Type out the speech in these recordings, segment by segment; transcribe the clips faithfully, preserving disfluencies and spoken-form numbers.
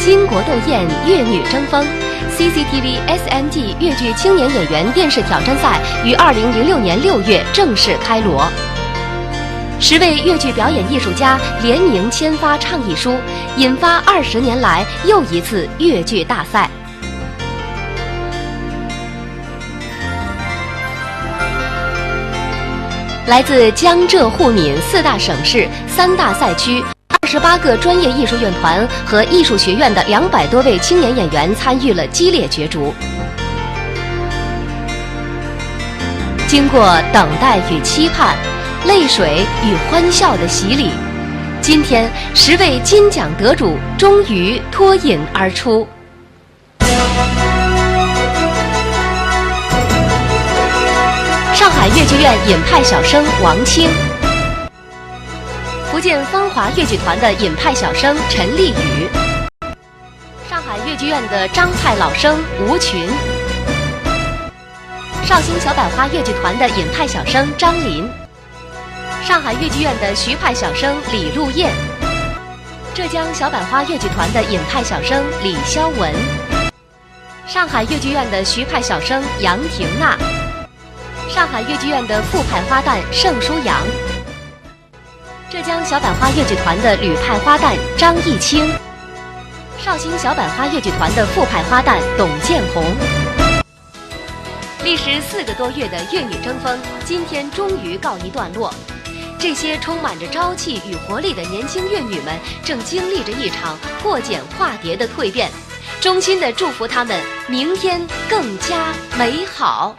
巾帼斗艳，越女争锋。C C T V S M G越剧青年演员电视挑战赛于二零零六年六月正式开锣。十位越剧表演艺术家联名签发倡议书，引发二十年来又一次越剧大赛。来自江浙沪宁四大省市、三大赛区、二十八个专业艺术院团和艺术学院的两百多位青年演员参与了激烈角逐。经过等待与期盼、泪水与欢笑的洗礼，今天十位金奖得主终于脱颖而出。上海越剧院尹派小生王清。 福建芳华越剧团的尹派小生陈丽雨，上海越剧院的张派老生吴群，绍兴小百花越剧团的尹派小生张林，上海越剧院的徐派小生李露燕，浙江小百花越剧团的尹派小生李肖文，上海越剧院的徐派小生杨婷娜，上海越剧院的傅派花旦盛舒阳， 浙江小百花越剧团的吕派花旦张艺清，绍兴小百花越剧团的傅派花旦董建宏。历时四个多月的越女争锋，今天终于告一段落。这些充满着朝气与活力的年轻越女们，正经历着一场破茧化蝶的蜕变。衷心的祝福她们明天更加美好。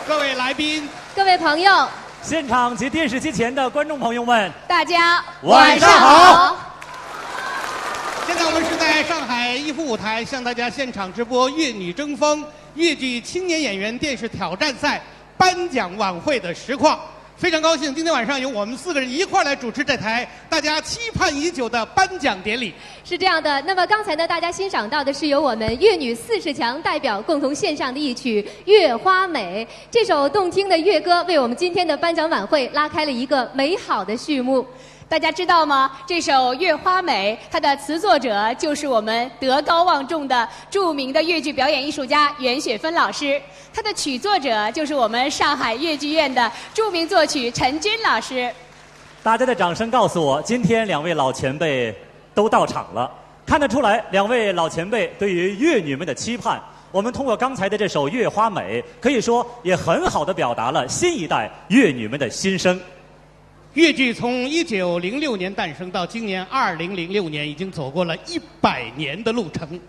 各位来宾，各位朋友，现场及电视机前的观众朋友们，大家晚上好。晚上好。现在我们是在上海一湖舞台向大家现场直播越女争锋越剧青年演员电视挑战赛 颁奖晚会的实况。非常高兴，今天晚上由我们四个人一块儿来主持这台大家期盼已久的颁奖典礼。是这样的，那么刚才呢，大家欣赏到的是由我们越女四十强代表共同献上的一曲《越花眉》。这首动听的越歌，为我们今天的颁奖晚会拉开了一个美好的序幕。 大家知道吗？这首《越花眉》，它的词作者就是我们德高望重的著名的越剧表演艺术家袁雪芬老师，它的曲作者就是我们上海越剧院的著名作曲陈君老师。大家的掌声告诉我，今天两位老前辈都到场了。看得出来，两位老前辈对于越女们的期盼。我们通过刚才的这首《越花眉》，可以说也很好地表达了新一代越女们的心声。 越剧从一九零六年诞生到今年二零零六年，已经走过了一百年的路程。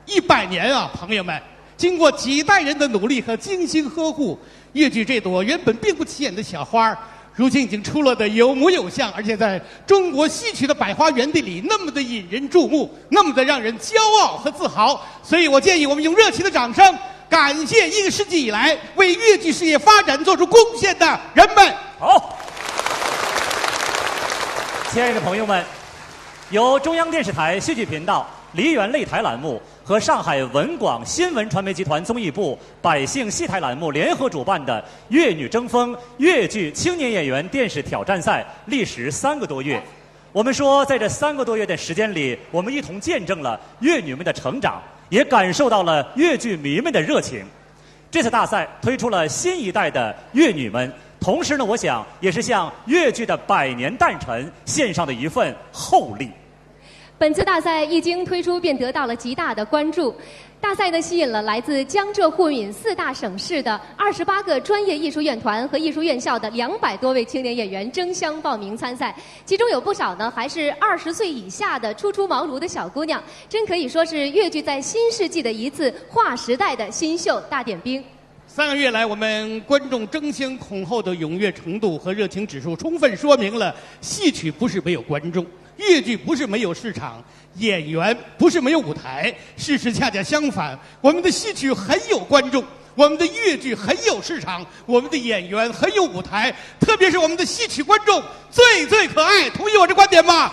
一百年啊，朋友们，经过几代人的努力和精心呵护，越剧这朵原本并不起眼的小花儿，如今已经出落得有模有样，而且在中国戏曲的百花园地里那么的引人注目，那么的让人骄傲和自豪。所以我建议我们用热情的掌声， 感谢一个世纪以来为越剧事业发展做出贡献的人们。好，亲爱的朋友们，由中央电视台戏剧频道梨园擂台栏目和上海文广新闻传媒集团综艺部百姓戏台栏目联合主办的《越女争锋》越剧青年演员电视挑战赛历时三个多月。我们说，在这三个多月的时间里，我们一同见证了越女们的成长，也感受到了越剧迷们的热情。这次大赛推出了新一代的越女们，同时呢，我想也是向越剧的百年诞辰献上的一份厚礼。本次大赛一经推出，便得到了极大的关注。大赛呢，吸引了来自江浙沪粤四大省市的二十八个专业艺术院团和艺术院校的两百多位青年演员争相报名参赛，其中有不少呢还是二十岁以下的初出茅庐的小姑娘，真可以说是越剧在新世纪的一次划时代的新秀大点兵。三个月来，我们观众争先恐后的踊跃程度和热情指数，充分说明了戏曲不是没有观众，越剧不是没有市场，演员不是没有舞台。事实恰恰相反，我们的戏曲很有观众，我们的越剧很有市场，我们的演员很有舞台，特别是我们的戏曲观众最最可爱。同意我这观点吗？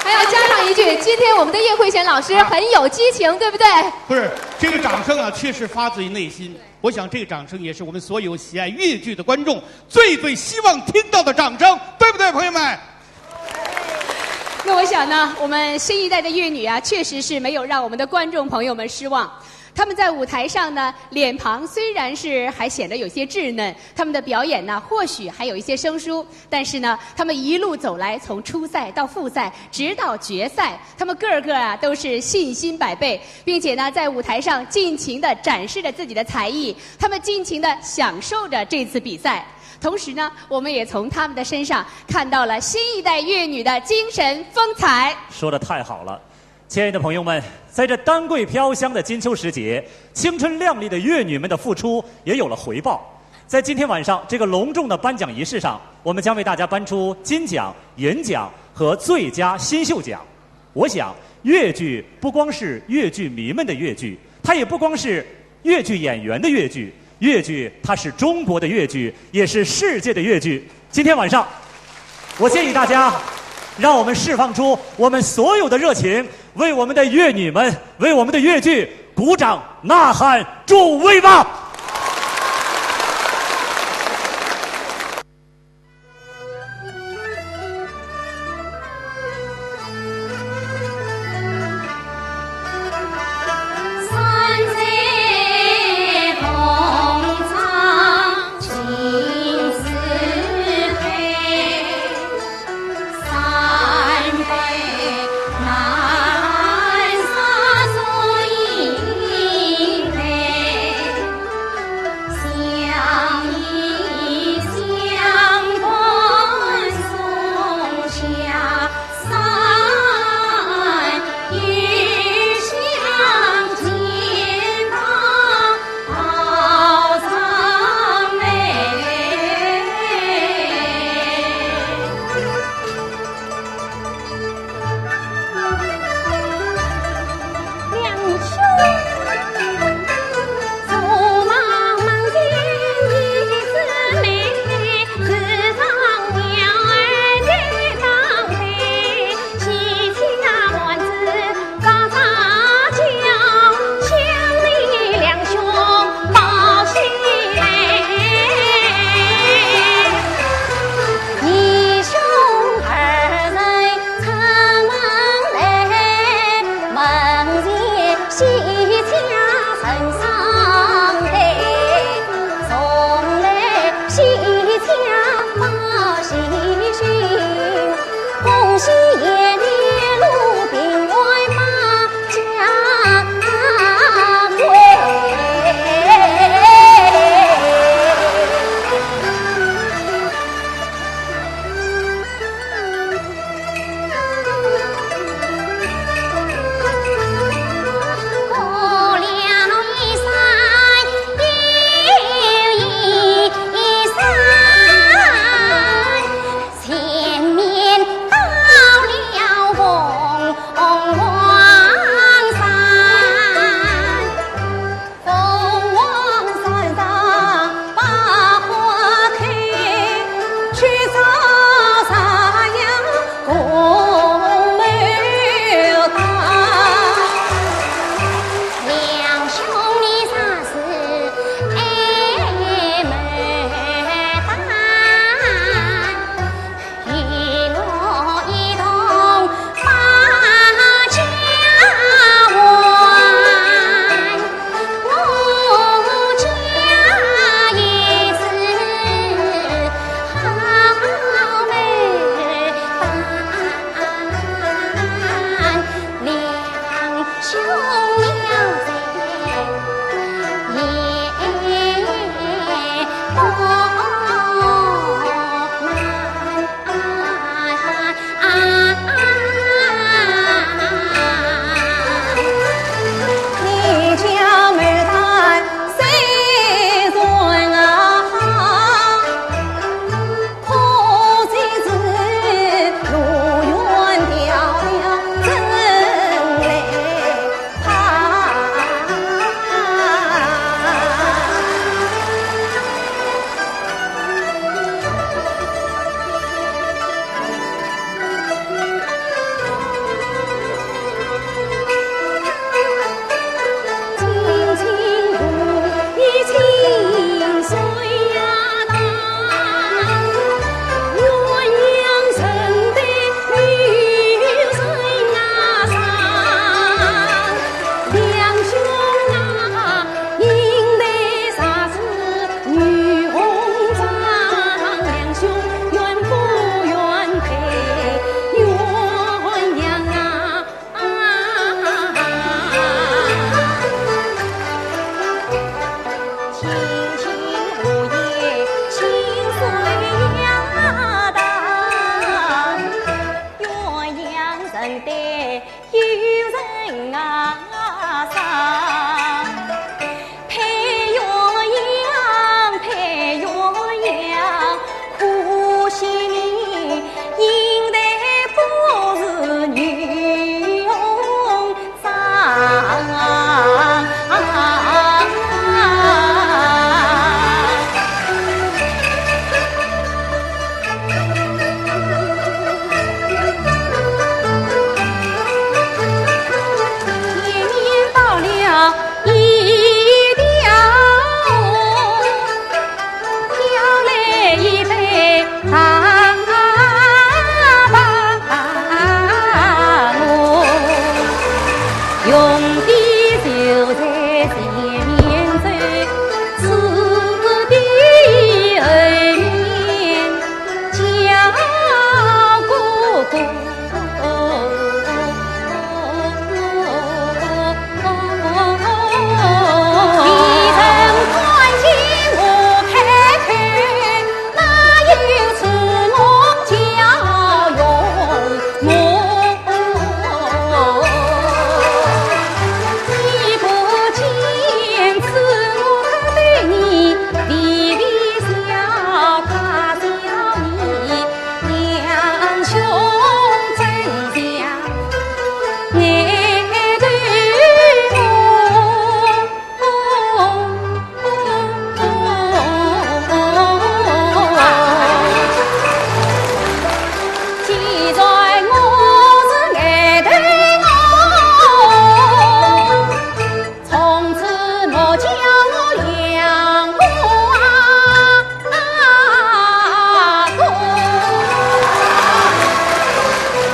还要加上一句，今天我们的叶慧贤老师很有激情，对不对？不是，这个掌声啊，确实发自于内心。我想，这个掌声也是我们所有喜爱越剧的观众最最希望听到的掌声，对不对，朋友们？那我想呢，我们新一代的越女啊，确实是没有让我们的观众朋友们失望。他们在舞台上呢，脸庞虽然是还显得有些稚嫩，他们的表演呢，或许还有一些生疏，但是呢，他们一路走来，从初赛到复赛，直到决赛，他们个个啊都是信心百倍，并且呢，在舞台上尽情的展示着自己的才艺，他们尽情的享受着这次比赛。同时呢，我们也从他们的身上看到了新一代越女的精神风采。说的太好了。亲爱的朋友们，在这丹桂飘香的金秋时节，青春靓丽的越女们的付出也有了回报。在今天晚上这个隆重的颁奖仪式上，我们将为大家颁出金奖、银奖和最佳新秀奖。我想，越剧不光是越剧迷们的越剧，它也不光是越剧演员的越剧，越剧它是中国的越剧，也是世界的越剧。今天晚上，我建议大家，让我们释放出我们所有的热情，为我们的越女们，为我们的越剧鼓掌、呐喊、助威吧！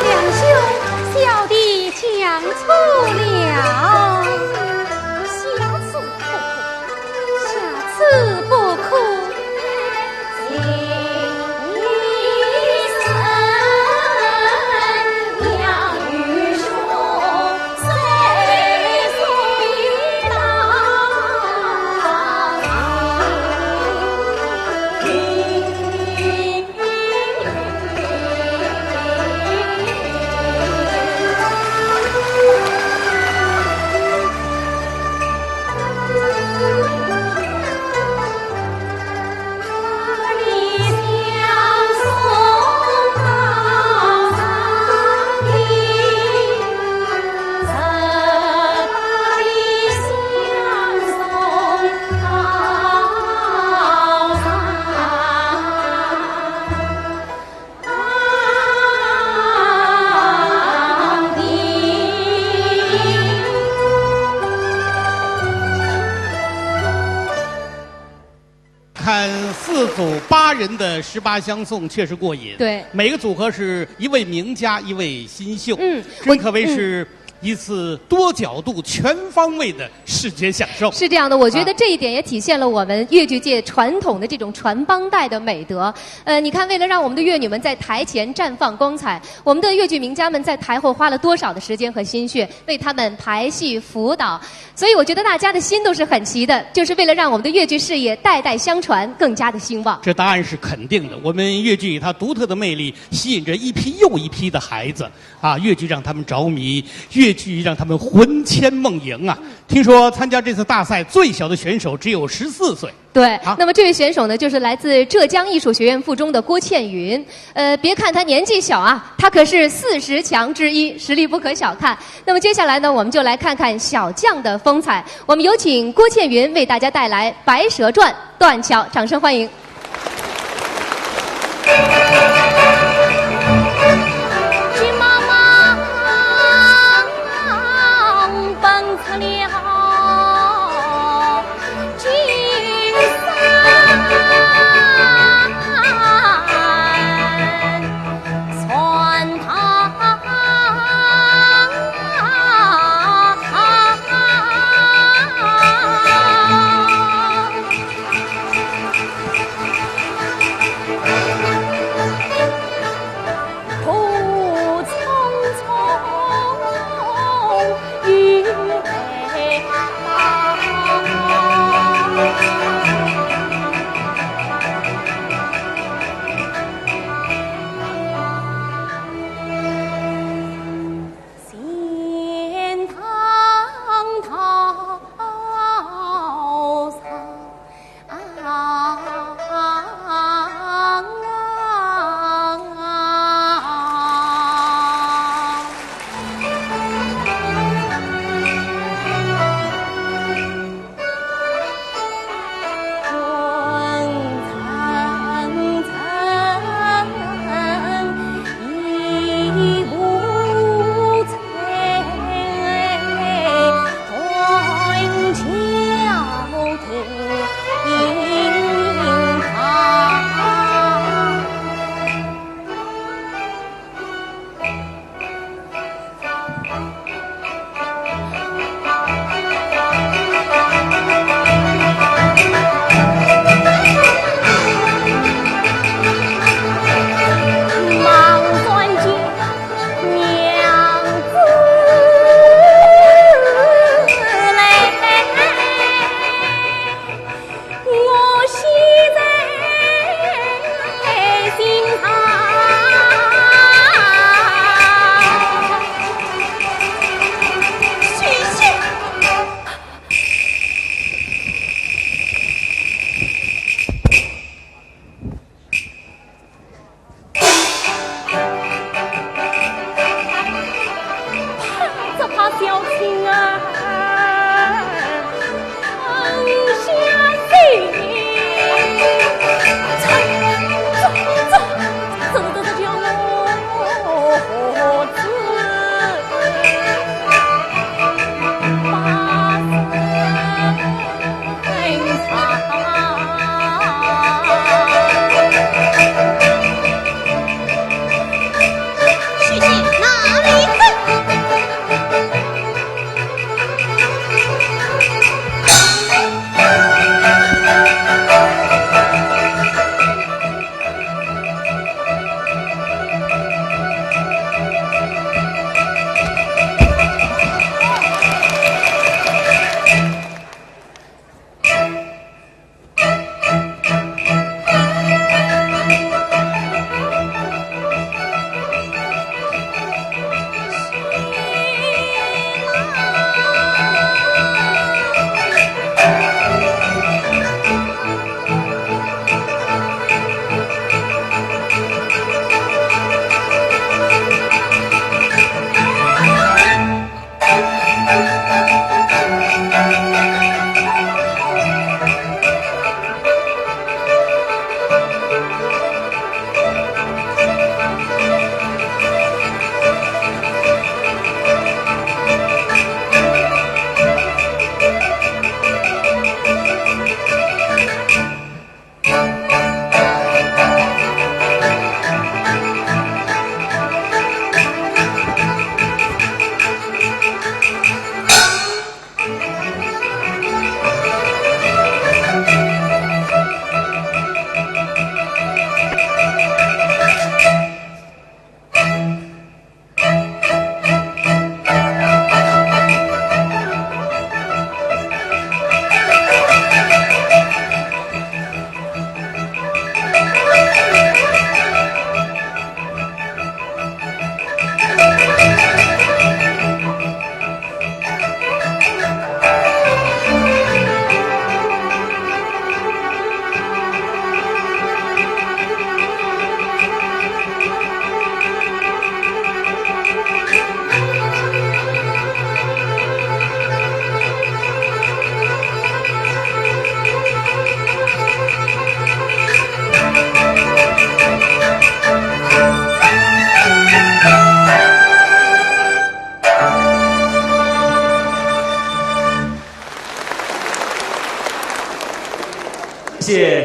梁兄，小弟讲错了。下次不可，下次不可。看四组八人的十八相送，确实过瘾。对。每个组合是一位名家，一位新秀，嗯，真可谓是一次多角度、全方位的视觉享受。是这样的，我觉得这一点也体现了我们越剧界传统的这种传帮带的美德。呃，你看，为了让我们的越女们在台前绽放光彩，我们的越剧名家们在台后花了多少的时间和心血，为她们排戏、辅导。所以我觉得大家的心都是很齐的，就是为了让我们的越剧事业代代相传，更加的兴旺。这答案是肯定的。我们越剧它独特的魅力，吸引着一批又一批的孩子啊，越剧让他们着迷，越剧让他们魂牵梦萦啊。听说参加这次大赛最小的选手只有十四岁。对，好。那么这位选手呢，就是来自浙江艺术学院附中的郭倩云。呃，别看她年纪小啊，她可是四十强之一，实力不可小看。那么接下来呢，我们就来看看小将的风采。我们有请郭倩云为大家带来《白蛇传》《断桥》，掌声欢迎。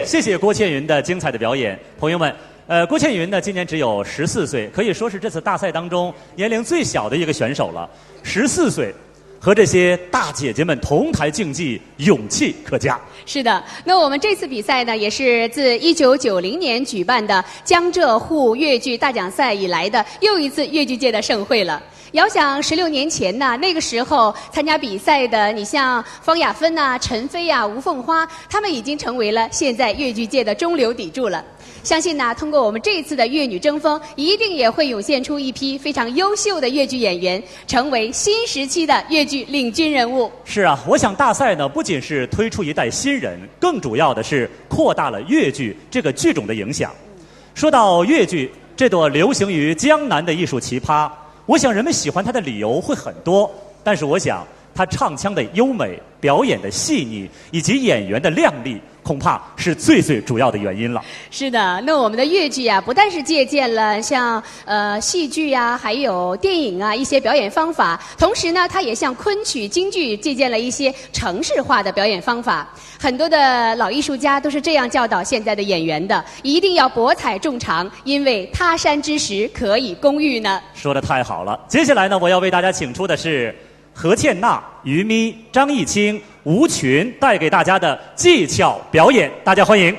谢谢郭倩云的精彩的表演，朋友们。呃，郭倩云呢，今年只有十四岁，可以说是这次大赛当中年龄最小的一个选手了。十四岁，和这些大姐姐们同台竞技，勇气可嘉。是的，那我们这次比赛呢，也是自一九九零年举办的江浙沪越剧大奖赛以来的又一次越剧界的盛会了。遥想十六年前呢，那个时候参加比赛的，你像方亚芬呐、陈飞呀、吴凤花，她们已经成为了现在越剧界的中流砥柱了。相信呢，通过我们这一次的越女争锋，一定也会涌现出一批非常优秀的越剧演员，成为新时期的越剧领军人物。是啊，我想大赛呢，不仅是推出一代新人，更主要的是扩大了越剧这个剧种的影响。说到越剧这朵流行于江南的艺术奇葩，我想人们喜欢它的理由会很多，但是我想它唱腔的优美、表演的细腻以及演员的亮丽，恐怕是最最主要的原因了。是的，那我们的越剧啊，不但是借鉴了像呃戏剧啊，还有电影啊一些表演方法，同时呢，它也向昆曲、京剧借鉴了一些程式化的表演方法。很多的老艺术家都是这样教导现在的演员的：一定要博采众长，因为他山之石可以攻玉呢。说的太好了。接下来呢，我要为大家请出的是何倩娜、于咪、张艺清、吴群带给大家的技巧表演，大家欢迎。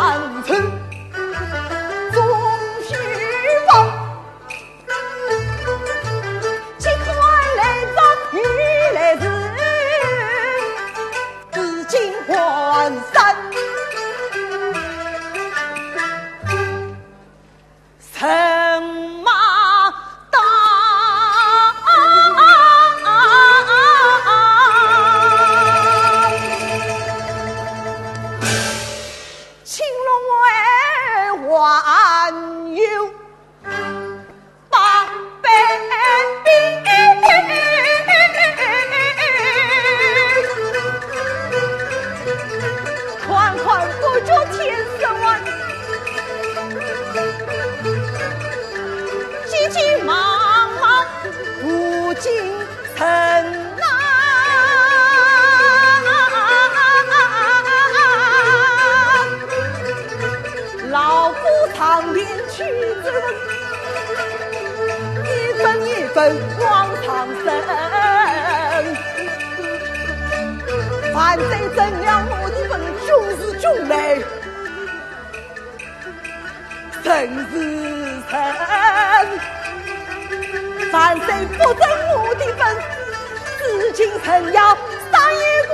安分，总须放。既看来早，雨来时，衣锦还衫。 人马到。青龙会还有八百兵，款款不足千十万。 急急忙忙不进城啊。老夫上殿去质问，一分一分往上升。万岁准了我的本，军是军来， 臣是臣，万岁不准我的本，如今臣要上一个。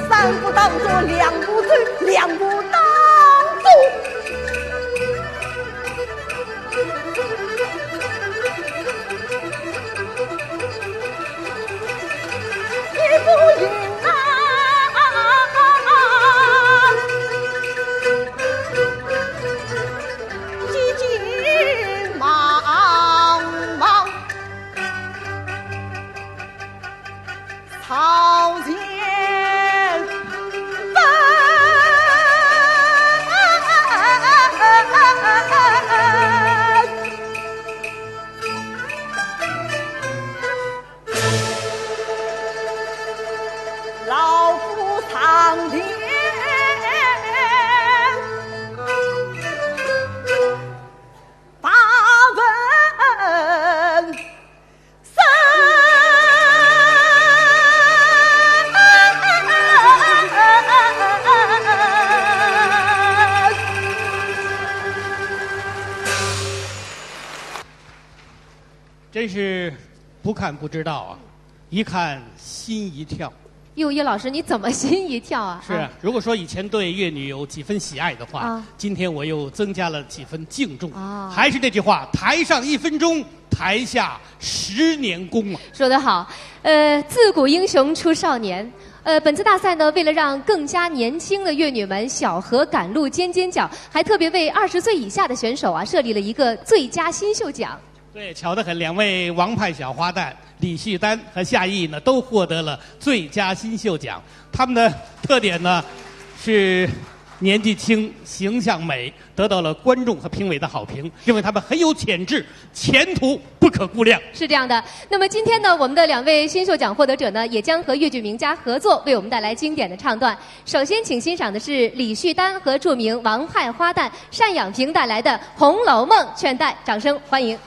三步当中，两步走，两步当中。 老夫上殿把问。 真是不看不知道啊，一看心一跳。哟，叶老师，你怎么心一跳啊？是啊，啊。如果说以前对越女有几分喜爱的话，啊。今天我又增加了几分敬重。啊。还是那句话，台上一分钟，台下十年功啊。说得好，呃，自古英雄出少年。呃，本次大赛呢，为了让更加年轻的越女们小荷赶路尖尖角，还特别为二十岁以下的选手啊，设立了一个最佳新秀奖。 对，巧得很，两位王牌小花旦李旭丹和夏意呢，都获得了最佳新秀奖。他们的特点呢，是年纪轻，形象美，得到了观众和评委的好评，认为他们很有潜质，前途不可估量。是这样的，那么今天呢，我们的两位新秀奖获得者呢，也将和越剧名家合作，为我们带来经典的唱段。首先，请欣赏的是李旭丹和著名王牌花旦单养平带来的《红楼梦》劝带，掌声欢迎。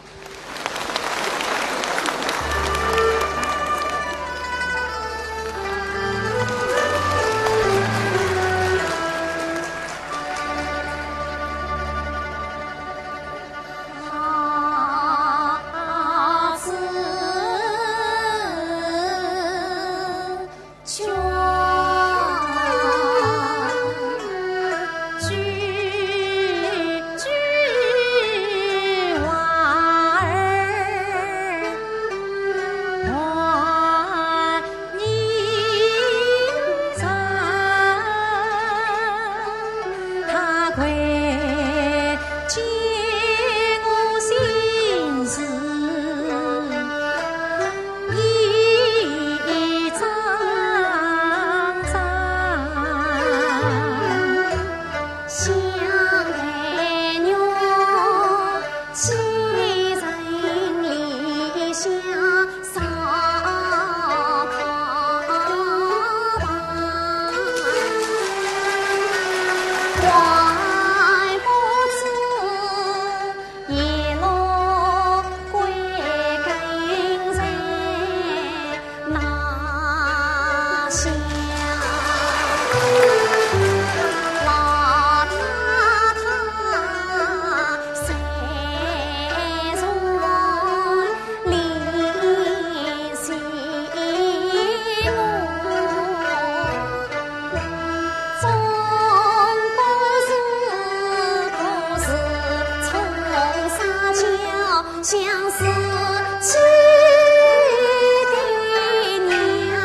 相思记的娘。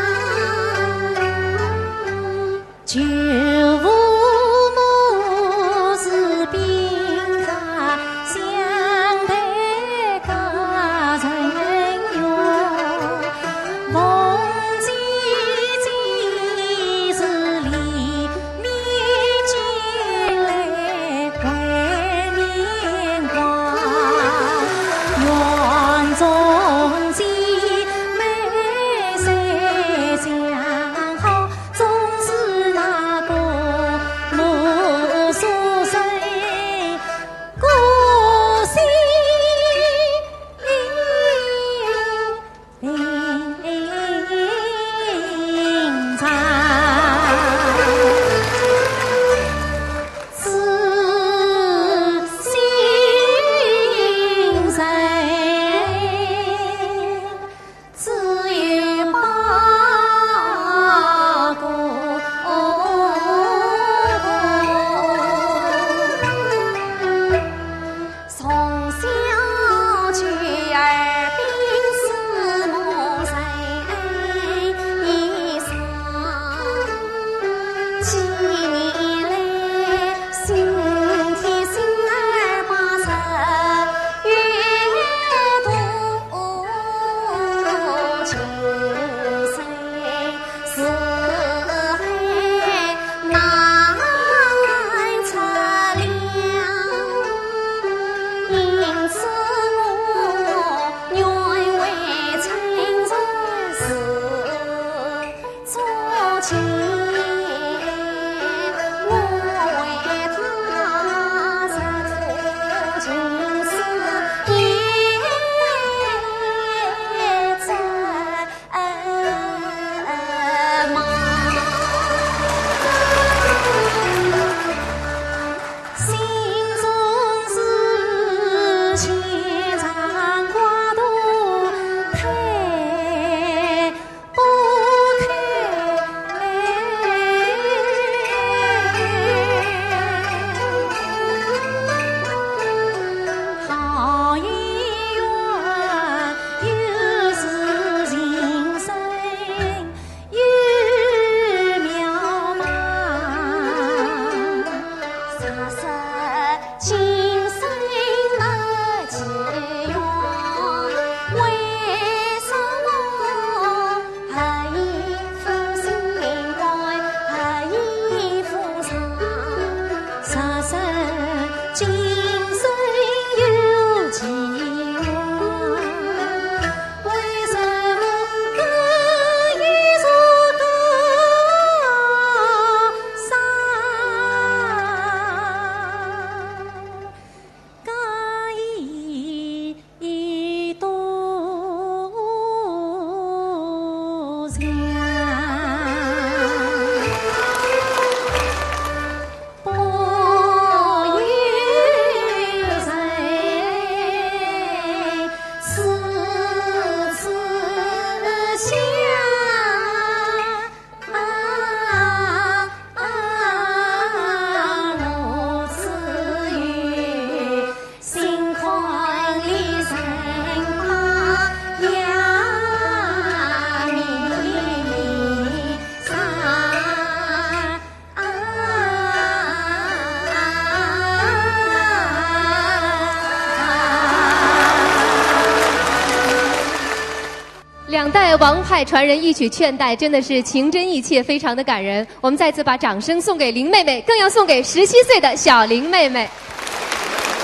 两代王派传人一曲劝代，真的是情真意切，非常的感人。我们再次把掌声送给林妹妹，更要送给十七岁的小林妹妹。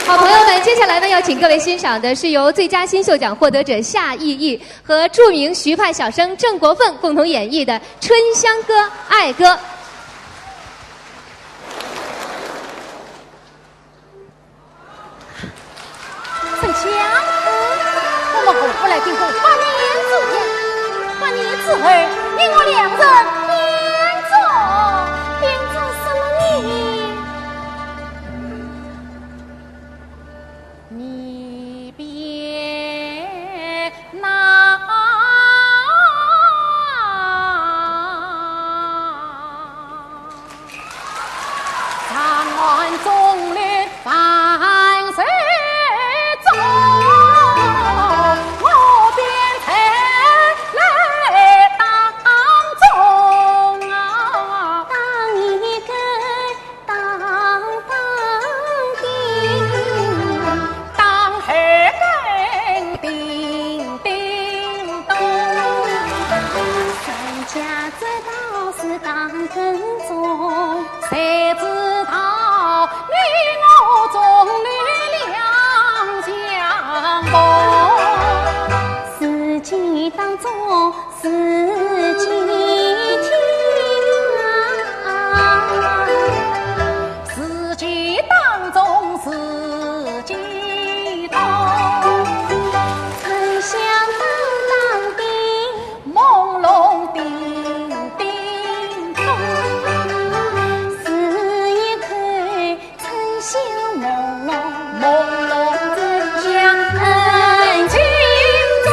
好朋友们，接下来呢，要请各位欣赏的是由最佳新秀奖获得者夏意义和著名徐派小生郑国凤共同演绎的《春香歌·爱歌》。 春香，我们何不来定个百年之约？百年之后，你我两人变做，变做什么呢？你变那跟踪，谁知道你我终日两相逢？四季当中四季天啊，四季当中四季冬，春香淡淡的 朦胧叮叮咚，似一口春香朦胧，朦胧春香恩情重。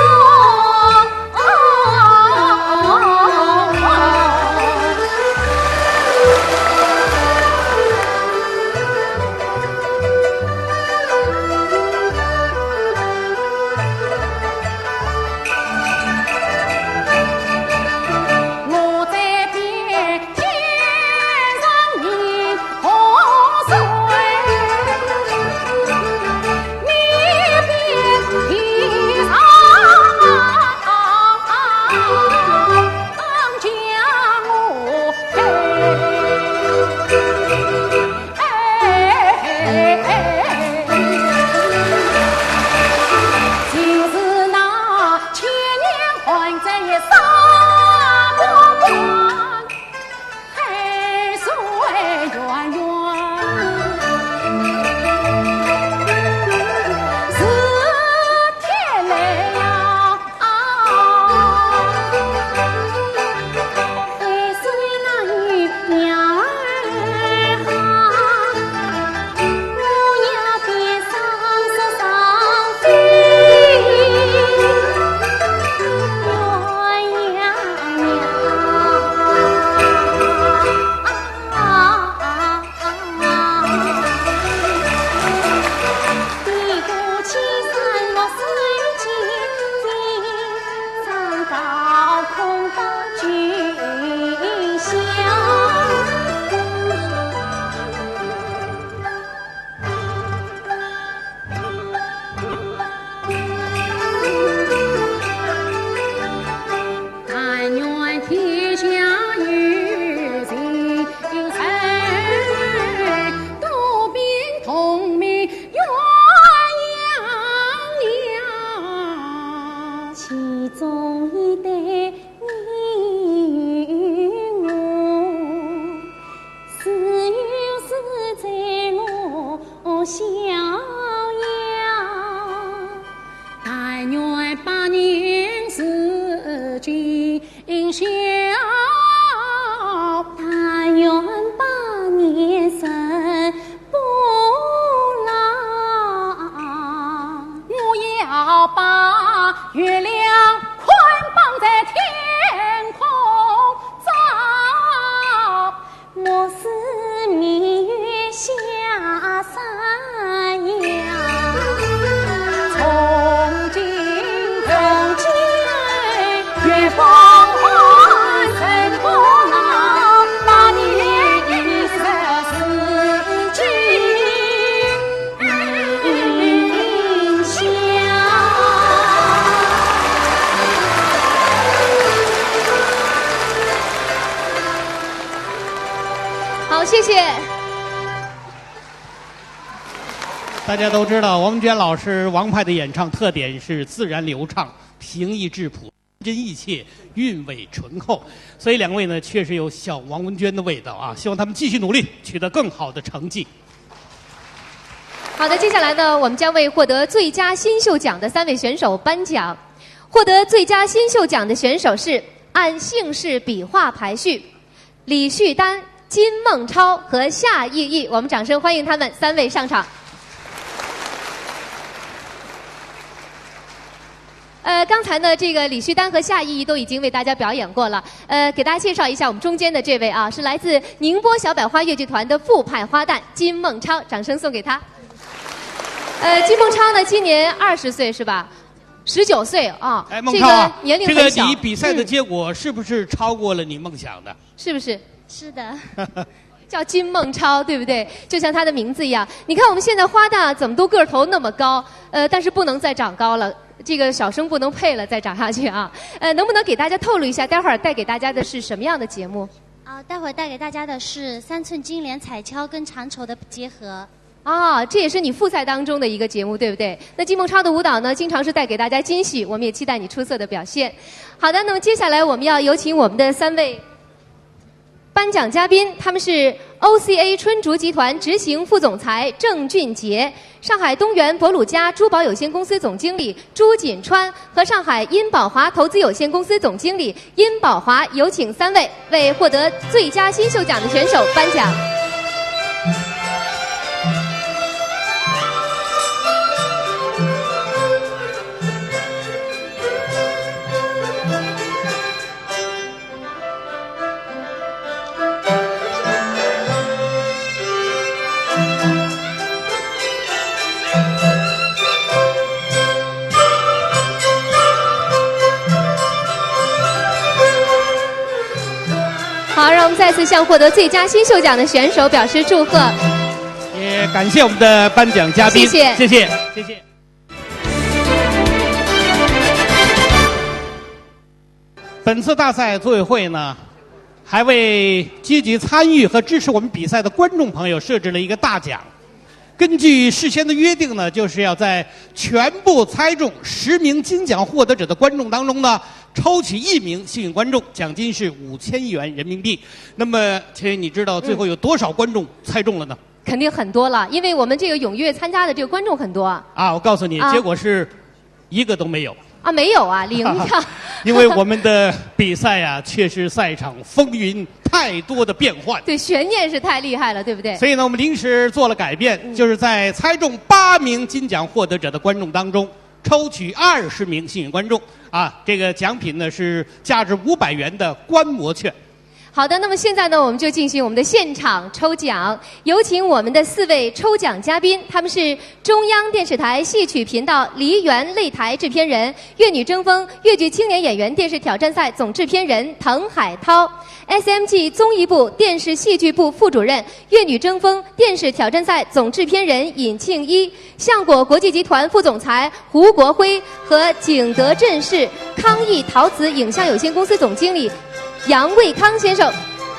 其中一对 你我，自由自在我逍遥。但愿百年世间笑，但愿百年人 不老。我要把月亮捆绑在天空照，莫使明月下山摇。从今，从今 月光光，人光光，把你的世界笑。好，谢谢。大家都知道，王文娟老师王派的演唱特点是自然流畅、平易质朴。 真意切，韵味醇厚。所以两位呢，确实有小王文娟的味道啊。希望他们继续努力，取得更好的成绩。好的，接下来呢，我们将为获得最佳新秀奖的三位选手颁奖。获得最佳新秀奖的选手是按姓氏笔画排序，李旭丹、金孟超和夏意义。我们掌声欢迎他们三位上场。 呃，刚才呢，这个李旭丹和夏意义都已经为大家表演过了。呃，给大家介绍一下我们中间的这位啊，是来自宁波小百花越剧团的副派花旦金孟超，掌声送给她。呃，金孟超呢，今年二十岁是吧？十九岁啊，哎，孟超啊，这个年龄很小。这个你比赛的结果是不是超过了你梦想的？嗯。是不是？是的。叫金孟超，对不对？就像她的名字一样。你看我们现在花旦啊，怎么都个头那么高？呃，但是不能再长高了，这个小生不能配了，再长下去啊。呃，能不能给大家透露一下，待会儿带给大家的是什么样的节目？啊，待会儿带给大家的是三寸金莲彩跷跟长绸的结合。哦，这也是你复赛当中的一个节目，对不对？那季梦超的舞蹈呢，经常是带给大家惊喜，我们也期待你出色的表现。好的，那么接下来我们要有请我们的三位 颁奖嘉宾，他们是O C A春竹集团执行副总裁郑俊杰、上海东元博鲁家珠宝有限公司总经理朱锦川和上海殷宝华投资有限公司总经理殷宝华，有请三位为获得最佳新秀奖的选手颁奖。好，让我们再次向获得最佳新秀奖的选手表示祝贺。也感谢我们的颁奖嘉宾，谢谢谢谢，谢谢。本次大赛组委会呢，还为积极参与和支持我们比赛的观众朋友设置了一个大奖。根据事先的约定呢，就是要在全部猜中十名金奖获得者的观众当中呢，抽取一名幸运观众，奖金是五千元人民币。那么，秦宇，你知道最后有多少观众猜中了呢？肯定很多了，因为我们这个踊跃参加的这个观众很多。啊，我告诉你，啊结果是一个都没有。啊，没有啊，零票。因为我们的比赛啊，确实赛场风云太多的变幻。对，悬念是太厉害了，对不对？所以呢，我们临时做了改变，就是在猜中八名金奖获得者的观众当中，抽取二十名幸运观众啊。这个奖品呢是价值五百元的观摩券。好的，那么现在呢，我们就进行我们的现场抽奖，有请我们的四位抽奖嘉宾，他们是中央电视台戏曲频道梨园擂台制片人、越女争锋越剧青年演员电视挑战赛总制片人滕海涛，S M G 综艺部电视戏剧部副主任、越女争锋电视挑战赛总制片人尹庆一，相果国际集团副总裁 胡国辉和景德镇市康艺陶瓷影像有限公司总经理杨卫康先生，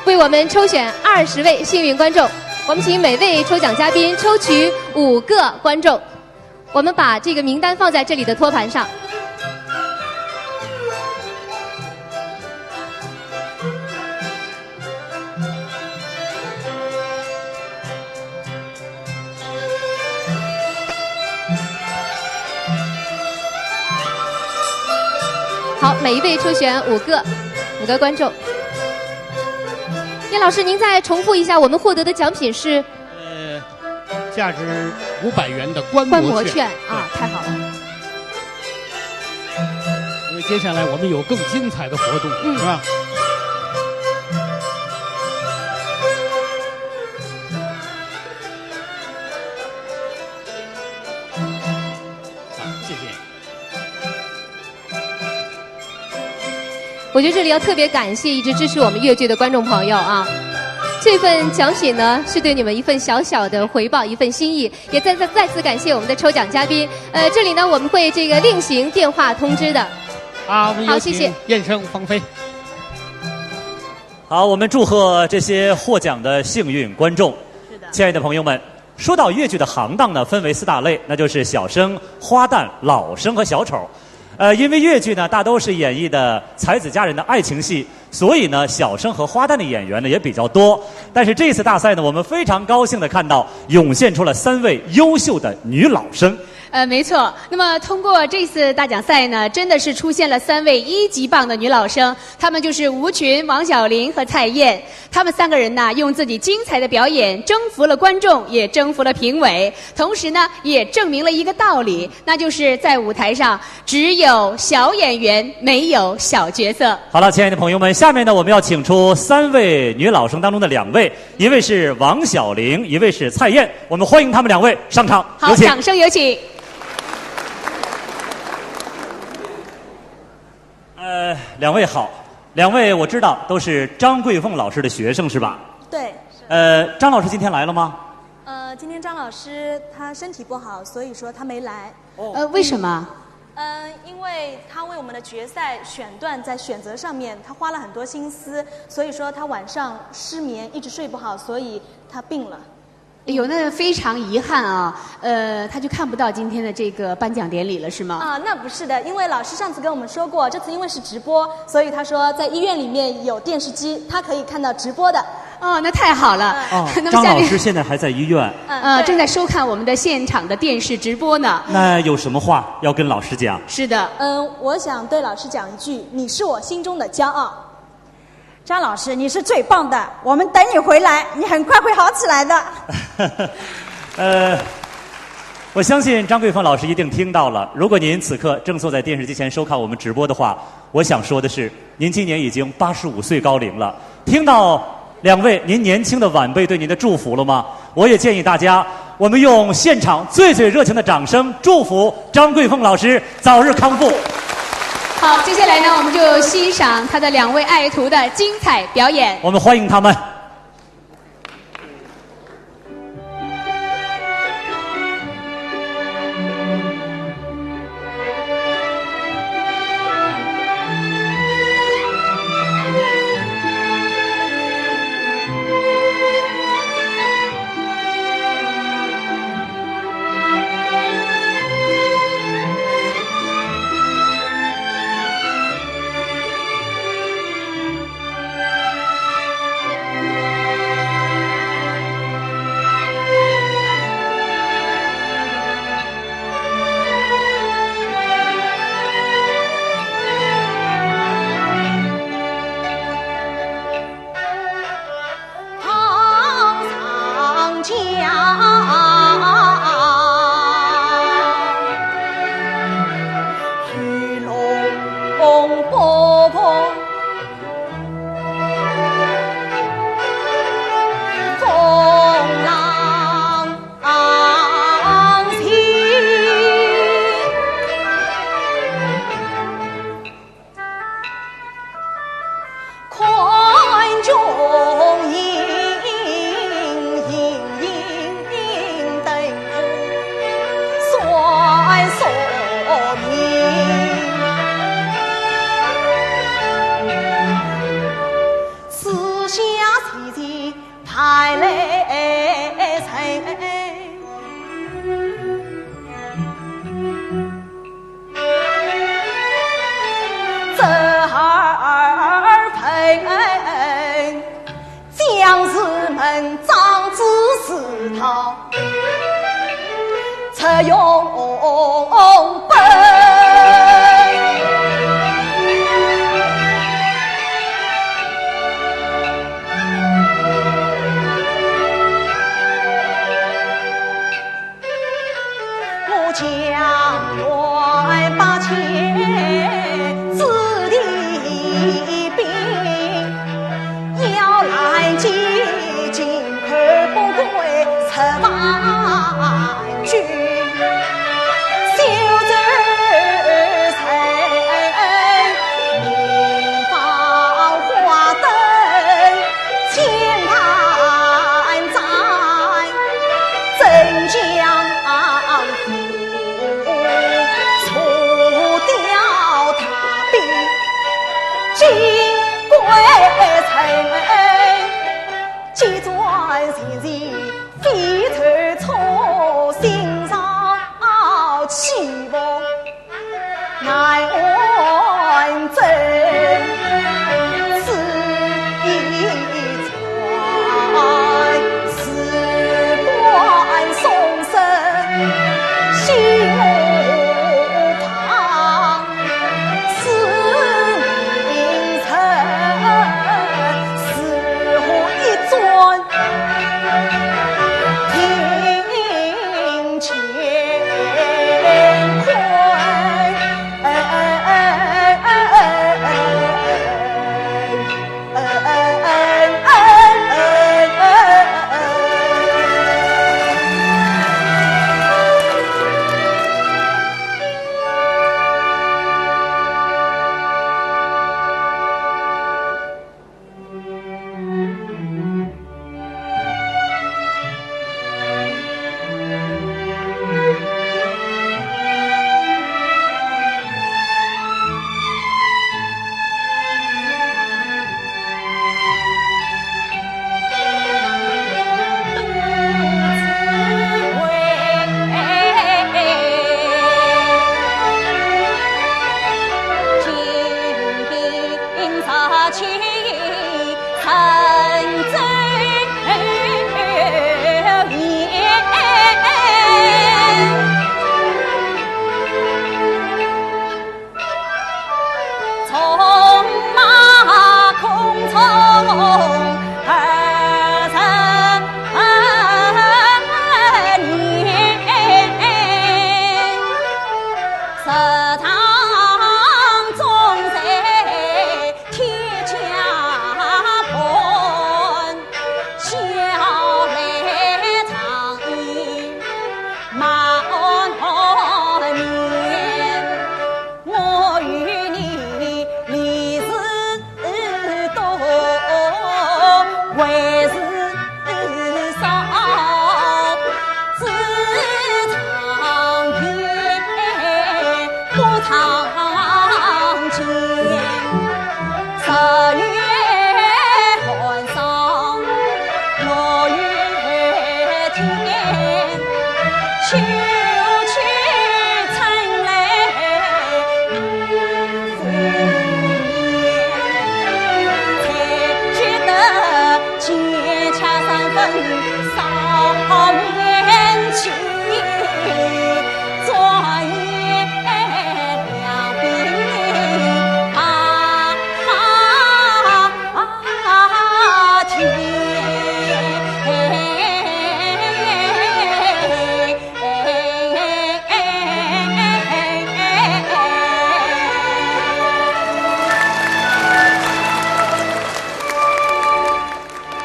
为我们抽选二十位幸运观众。我们请每位抽奖嘉宾抽取五个观众，我们把这个名单放在这里的托盘上。好，每一位抽选五个，五个观众。叶老师，您再重复一下，我们获得的奖品是呃，价值五百元的观观摩摩券啊，太好了。因为接下来我们有更精彩的活动，嗯是吧？啊，谢谢。我觉得这里要特别感谢一直支持我们越剧的观众朋友啊，这份奖品呢是对你们一份小小的回报，一份心意，也再再再次感谢我们的抽奖嘉宾。呃，这里呢我们会这个另行电话通知的。啊，我们有好谢谢请燕生、方菲。好，我们祝贺这些获奖的幸运观众。是的。亲爱的朋友们，说到越剧的行当呢，分为四大类，那就是小生、花旦、老生和小丑。呃，因为越剧呢，大都是演绎的才子佳人的爱情戏，所以呢，小生和花旦的演员呢也比较多。但是这次大赛呢，我们非常高兴的看到涌现出了三位优秀的女老生。呃，没错。那么通过这次大奖赛呢，真的是出现了三位一级棒的女老生，她们就是吴群、王小玲和蔡燕。她们三个人呢，用自己精彩的表演征服了观众，也征服了评委，同时呢，也证明了一个道理，那就是在舞台上只有小演员，没有小角色。好了，亲爱的朋友们，下面呢，我们要请出三位女老生当中的两位，一位是王小玲，一位是蔡燕，我们欢迎她们两位上场，好，有请。掌声有请。呃，两位好，两位我知道都是张桂凤老师的学生是吧？对，呃，张老师今天来了吗？呃，今天张老师他身体不好，所以说他没来。呃，为什么？嗯，因为他为我们的决赛选段在选择上面，他花了很多心思，所以说他晚上失眠，一直睡不好，所以他病了。哎呦，那非常遗憾啊，呃，他就看不到今天的这个颁奖典礼了，是吗？啊，那不是的，因为老师上次跟我们说过，这次因为是直播，所以他说在医院里面有电视机，他可以看到直播的。哦，那太好了。哦那，么张下面老师现在还在医院，嗯，呃，对正在收看我们的现场的电视直播呢。那有什么话要跟老师讲？是的，嗯，我想对老师讲一句，你是我心中的骄傲。张老师，你是最棒的，我们等你回来，你很快会好起来的。呃，我相信张桂凤老师一定听到了。如果您此刻正坐在电视机前收看我们直播的话，我想说的是，您今年已经八十五岁高龄了。听到两位您年轻的晚辈对您的祝福了吗？我也建议大家，我们用现场最最热情的掌声祝福张桂凤老师早日康复。好，接下来呢，我们就欣赏他的两位爱徒的精彩表演。我们欢迎他们。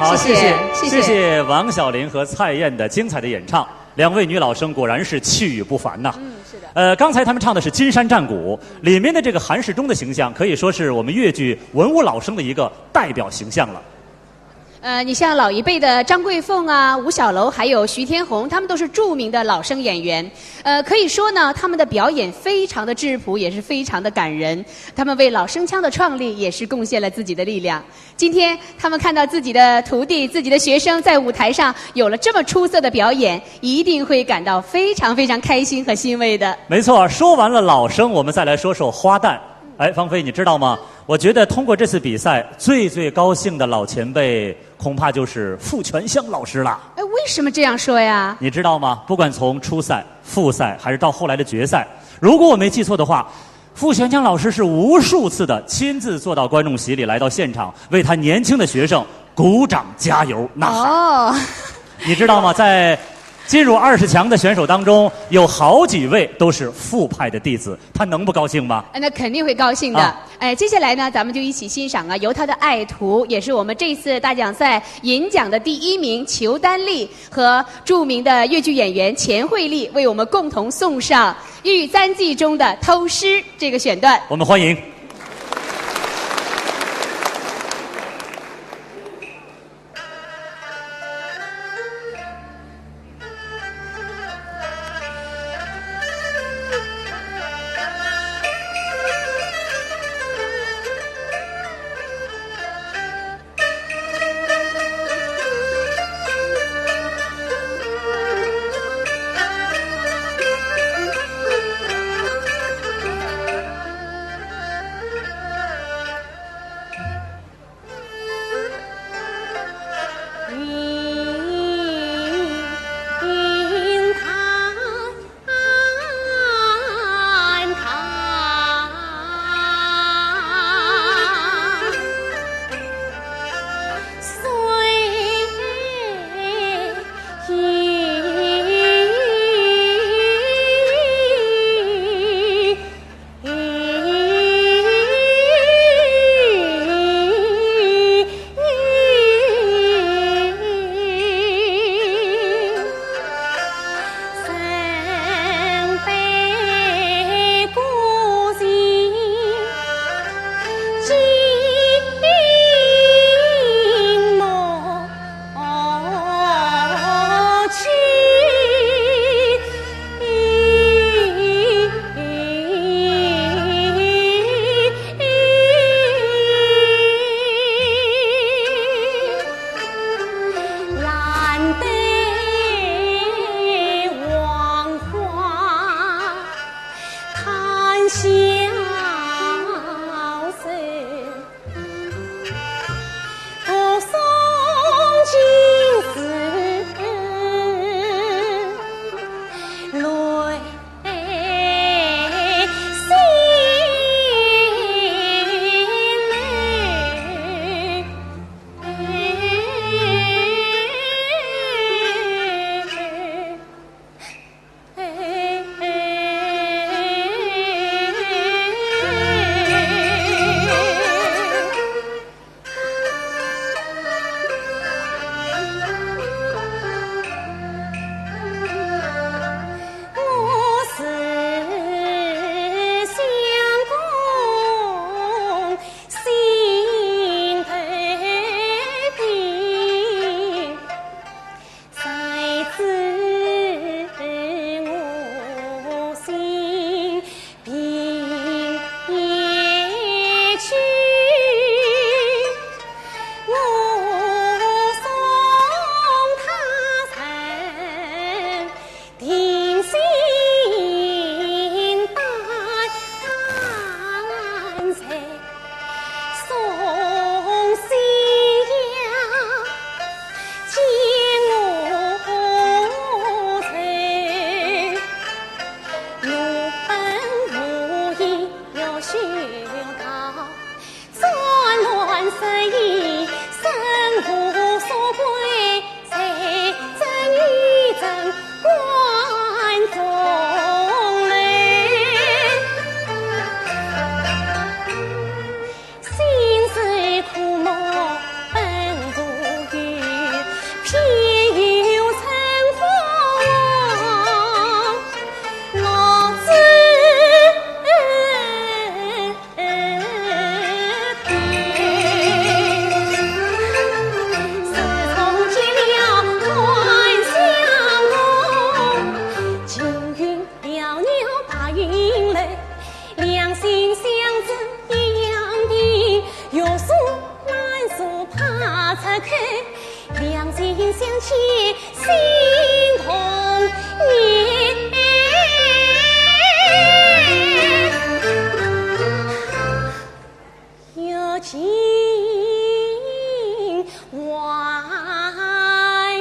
好，谢谢，谢谢，谢谢王小林和蔡燕的精彩的演唱。两位女老生果然是气宇不凡呐。嗯，是的。呃，刚才她们唱的是《金山战鼓》，里面的这个韩世忠的形象，可以说是我们越剧文武老生的一个代表形象了。呃，你像老一辈的张桂凤啊、吴小楼，还有徐天红，他们都是著名的老生演员。呃，可以说呢，他们的表演非常的质朴，也是非常的感人。他们为老生腔的创立也是贡献了自己的力量。今天他们看到自己的徒弟、自己的学生在舞台上有了这么出色的表演，一定会感到非常非常开心和欣慰的。没错，说完了老生，我们再来说说花旦。哎，芳菲，你知道吗？我觉得通过这次比赛，最最高兴的老前辈恐怕就是傅全香老师了。哎，为什么这样说呀？你知道吗？不管从初赛、复赛，还是到后来的决赛，如果我没记错的话，傅全香老师是无数次的亲自坐到观众席里，来到现场，为他年轻的学生鼓掌加油呐喊。哦，你知道吗？在进入二十强的选手当中，有好几位都是傅派的弟子，他能不高兴吗？哎，那肯定会高兴的。啊。哎，接下来呢，咱们就一起欣赏啊，由他的爱徒，也是我们这次大奖赛银奖的第一名裘丹丽和著名的越剧演员钱惠丽为我们共同送上《玉簪记》中的《偷诗》这个选段。我们欢迎。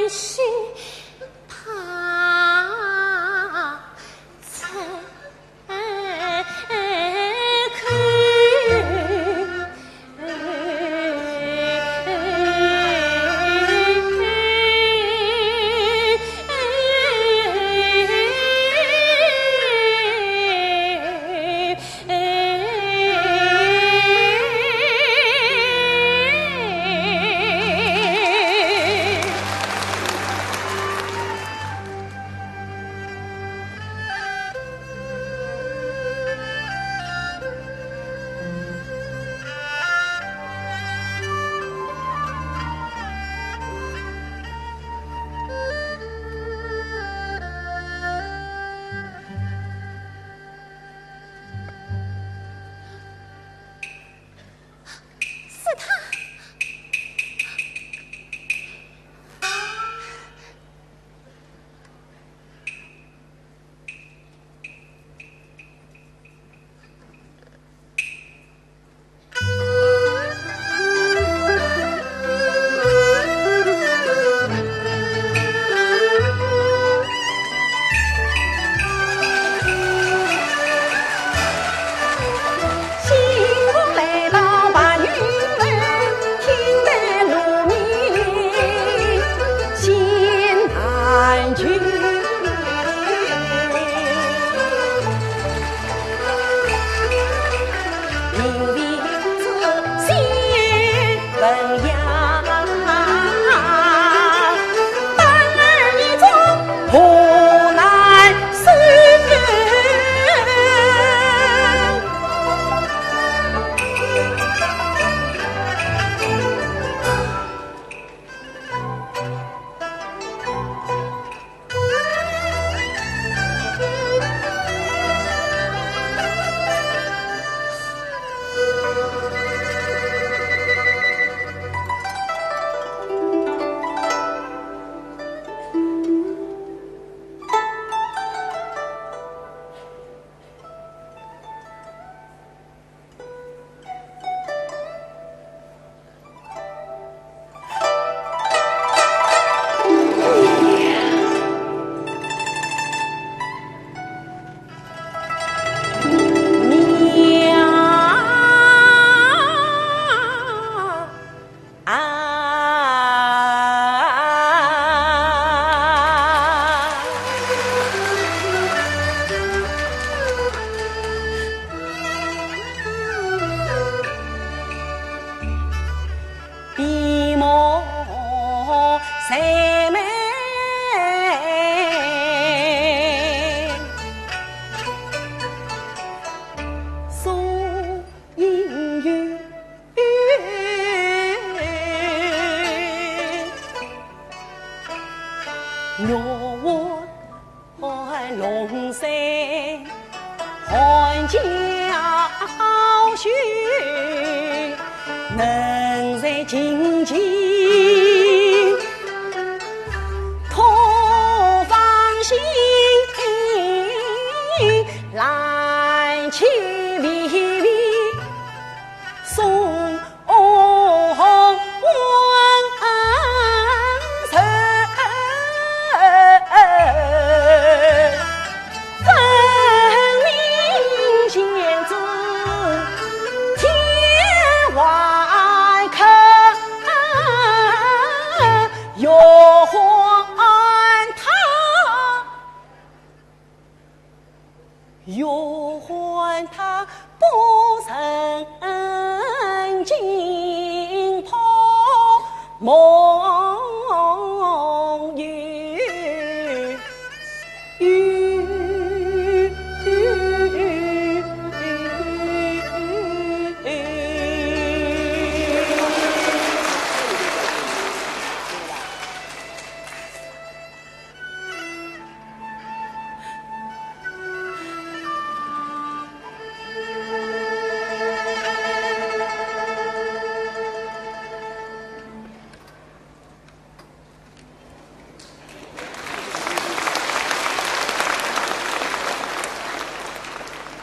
是他。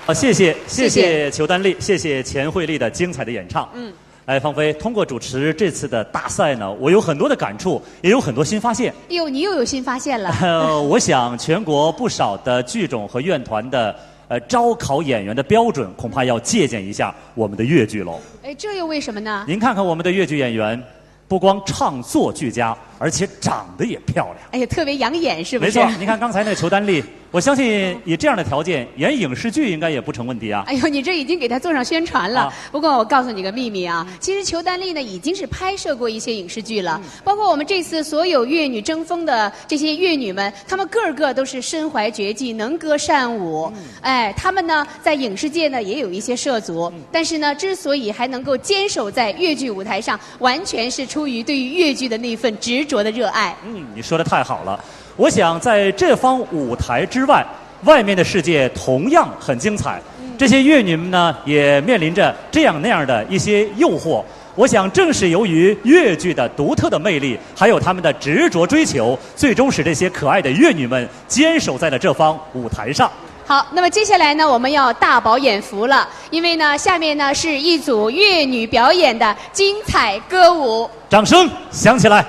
好，谢谢，谢谢谢谢裘丹丽，谢谢钱惠丽的精彩的演唱。嗯，哎，芳菲，通过主持这次的大赛呢，我有很多的感触，也有很多新发现。哟，你又有新发现了。呃，我想全国不少的剧种和院团的呃招考演员的标准，恐怕要借鉴一下我们的越剧喽。哎，这又为什么呢？您看看我们的越剧演员，不光唱作俱佳，而且长得也漂亮。哎呀，特别养眼，是不是？没错，您看刚才那个裘丹丽，我相信以这样的条件，演影视剧应该也不成问题啊。哎呦，你这已经给他做上宣传了。啊、不过我告诉你个秘密啊，其实裘丹丽呢已经是拍摄过一些影视剧了，嗯、包括我们这次所有越女争锋的这些越女们，她们个个都是身怀绝技，能歌善舞。嗯、哎，她们呢在影视界呢也有一些涉足，嗯、但是呢，之所以还能够坚守在越剧舞台上，完全是出于对于越剧的那份执着的热爱。嗯，你说的太好了。 我想在这方舞台之外，外面的世界同样很精彩。这些越女们呢，也面临着这样那样的一些诱惑。我想，正是由于越剧的独特的魅力，还有她们的执着追求，最终使这些可爱的越女们坚守在了这方舞台上。好，那么接下来呢，我们要大饱眼福了，因为呢，下面呢是一组越女表演的精彩歌舞。掌声响起来！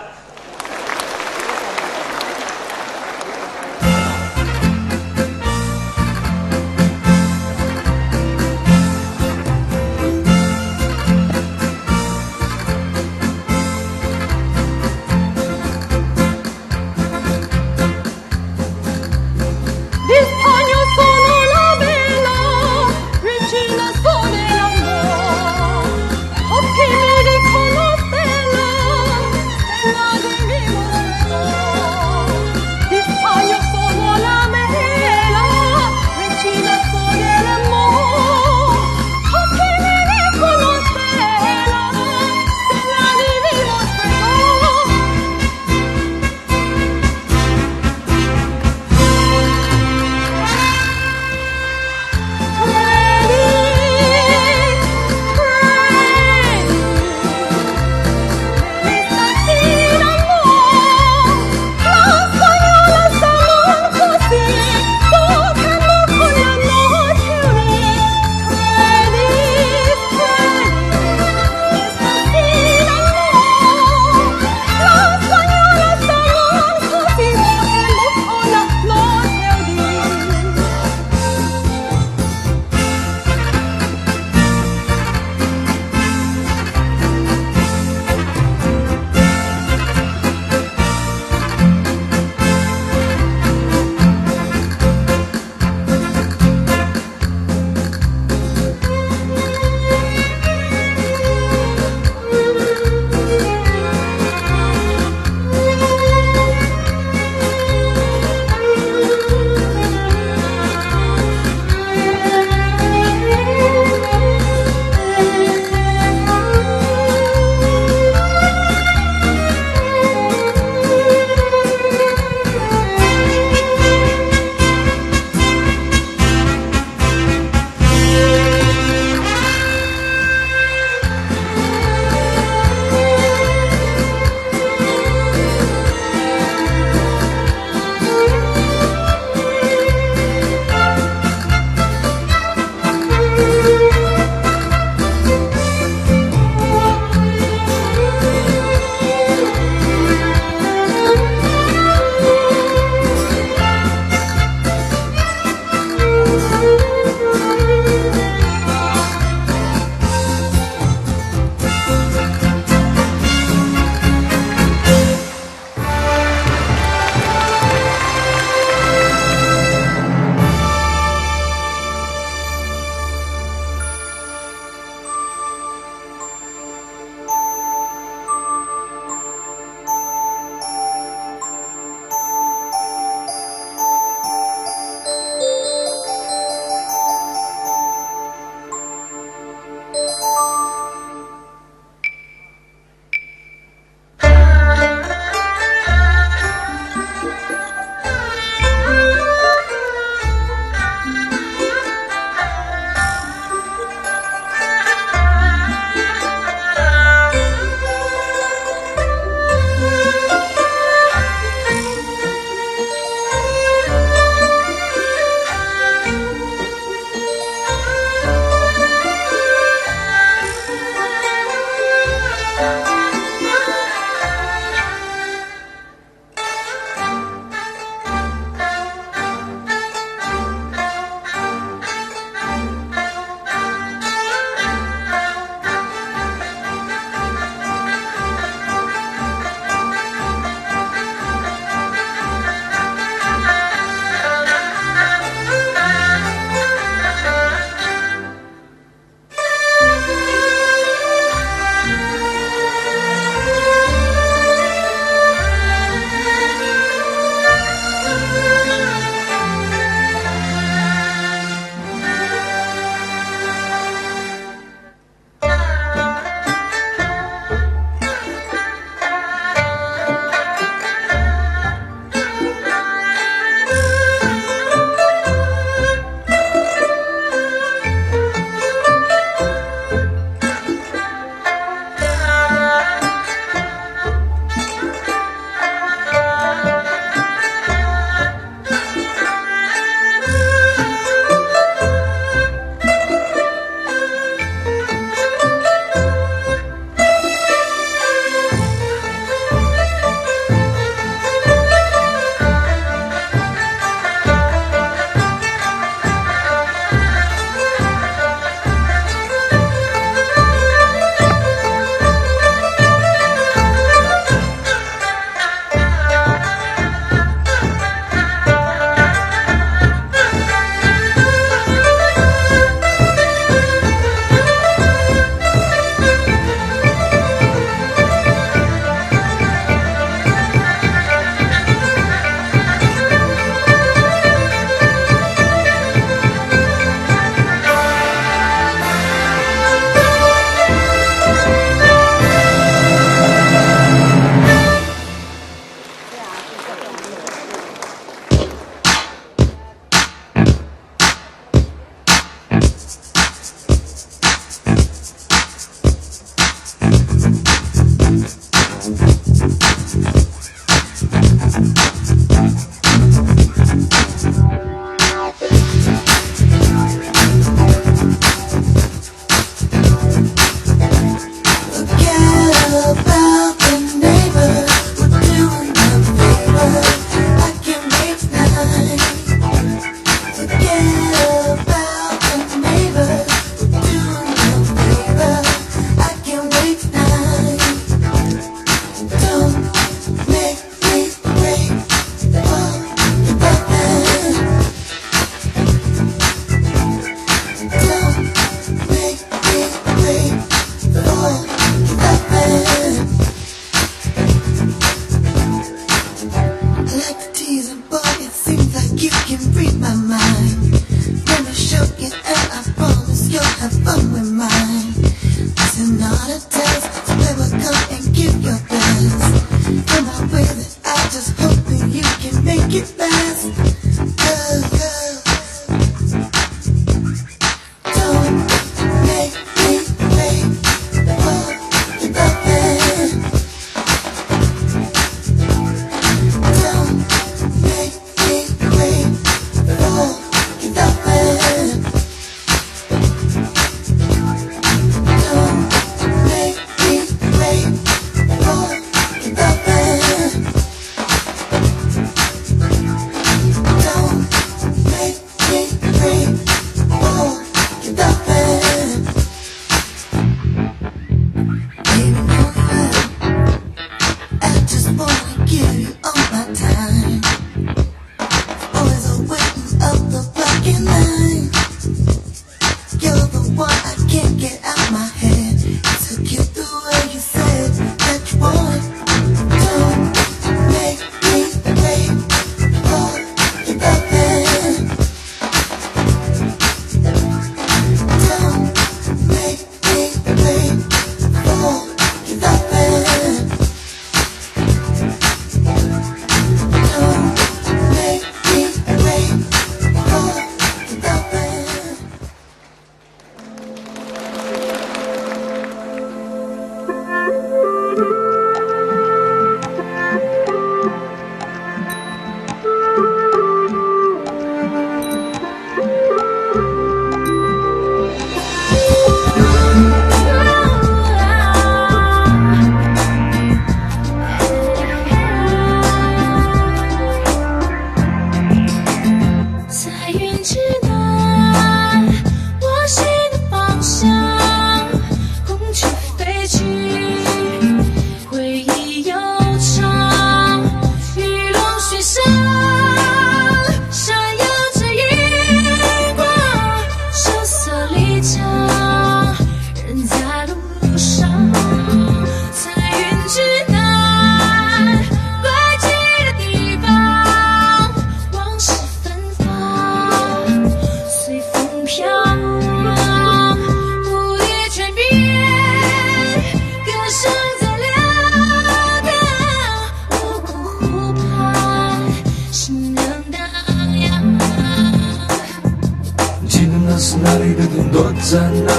有多灿烂，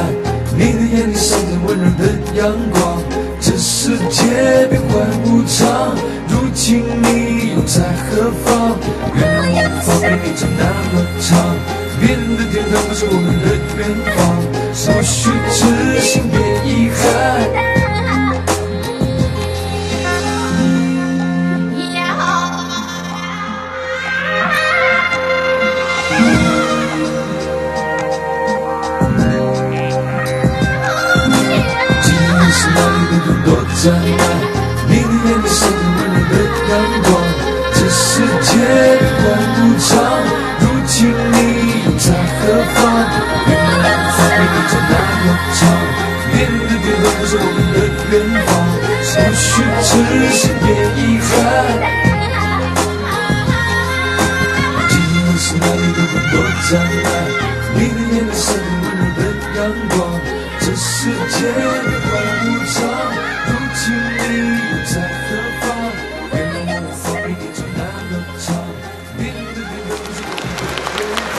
你的眼里闪着温柔的阳光。这世界变幻无常，如今你又在何方？愿望无法被你走那么长，别人的天堂不是我们的远方。不虚此行，别遗憾。今日是哪里的云朵灿烂？你的眼里闪着温柔的阳光。这世界变幻无常，如今你又在何方？愿望无法被你走那么长，别人的天堂不是我们的远方。不虚此行，别遗憾。今日是哪里的云朵灿烂？你的眼里闪着温柔的阳光。这世界变幻无常，如今你又在何方？愿望无法被你走那么长，别人的天堂不是我们的远方。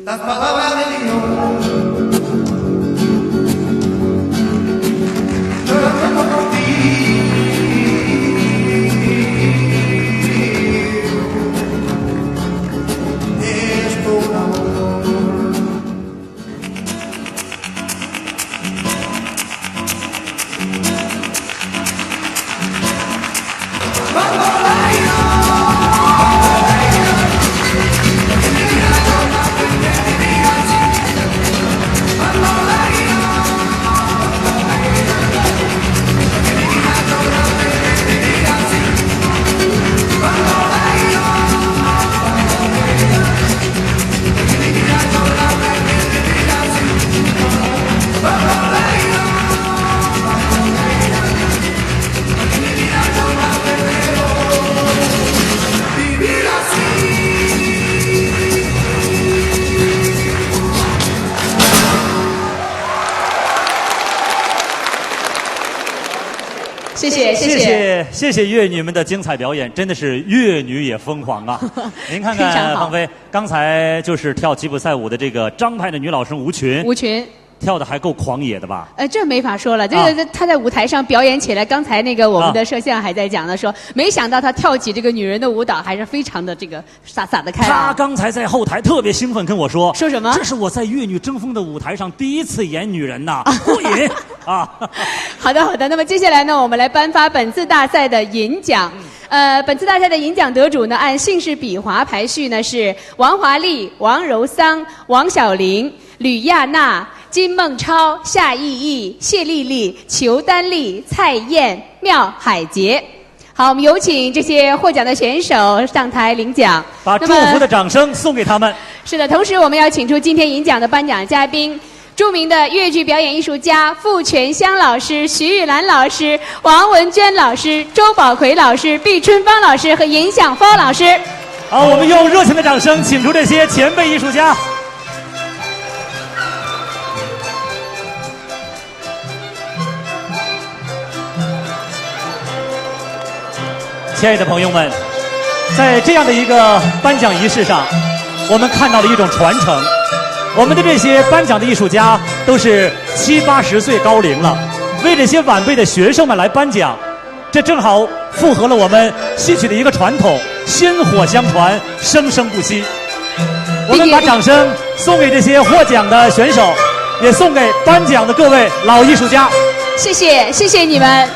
Las palabras de Dios. Llorando por ti. Es por amor. Vivir así. 谢谢谢谢谢谢谢谢乐女们的精彩表演，真的是乐女也疯狂啊！您看看，非常好。方菲，刚才就是跳吉普赛舞的这个张派的女老生吴群，吴群。跳的还够狂野的吧？呃，这没法说了，这个，啊。她在舞台上表演起来，刚才那个我们的啊。摄像还在讲呢，说没想到她跳起这个女人的舞蹈，还是非常的这个洒洒的开啊。她刚才在后台特别兴奋跟我说，说什么？这是我在乐女争锋的舞台上第一次演女人呐，过瘾啊！好的，好的。那么接下来呢，我们来颁发本次大赛的银奖。呃，本次大赛的银奖得主呢，按姓氏笔划排序呢是王华丽、王柔桑、王小玲、吕亚娜、金孟超、夏意义、谢丽丽、裘丹丽、蔡燕、廖海杰。好，我们有请这些获奖的选手上台领奖。把祝福的掌声送给他们。是的，同时我们要请出今天银奖的颁奖嘉宾，著名的越剧表演艺术家傅泉香老师、徐玉兰老师、王文娟老师、周宝奎老师、毕春芳老师和尹响峰老师。好，我们用热情的掌声请出这些前辈艺术家。 亲爱的朋友们，在这样的一个颁奖仪式上，我们看到了一种传承。我们的这些颁奖的艺术家都是七八十岁高龄了，为这些晚辈的学生们来颁奖，这正好符合了我们戏曲的一个传统，薪火相传，生生不息。我们把掌声送给这些获奖的选手，也送给颁奖的各位老艺术家。谢谢，谢谢你们。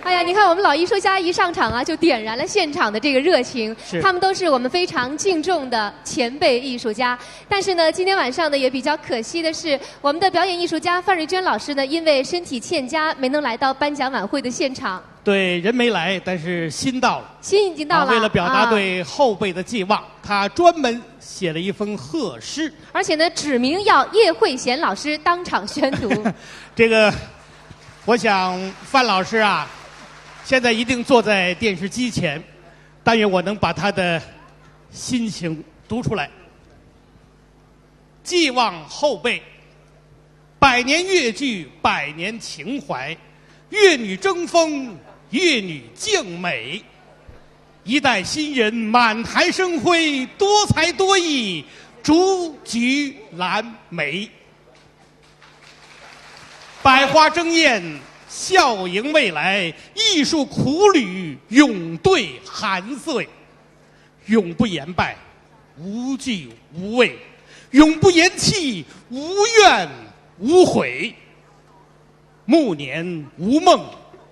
哎呀，你看我们老艺术家一上场啊，就点燃了现场的这个热情。是。他们都是我们非常敬重的前辈艺术家。但是呢，今天晚上呢也比较可惜的是，我们的表演艺术家范瑞娟老师呢，因为身体欠佳，没能来到颁奖晚会的现场。对，人没来，但是心到了。心已经到了。啊，为了表达啊对后辈的寄望，他专门写了一封贺诗。而且呢，指明要叶慧贤老师当场宣读。这个，我想范老师啊，现在一定坐在电视机前，但愿我能把他的心情读出来。寄望后辈，百年越剧，百年情怀，越女争锋，越女静美。一代新人满台生辉，多才多艺，竹菊兰梅。百花争艳，笑迎未来，艺术苦旅，勇对寒岁。永不言败，无惧无畏，永不言弃，无怨无悔。暮年无梦，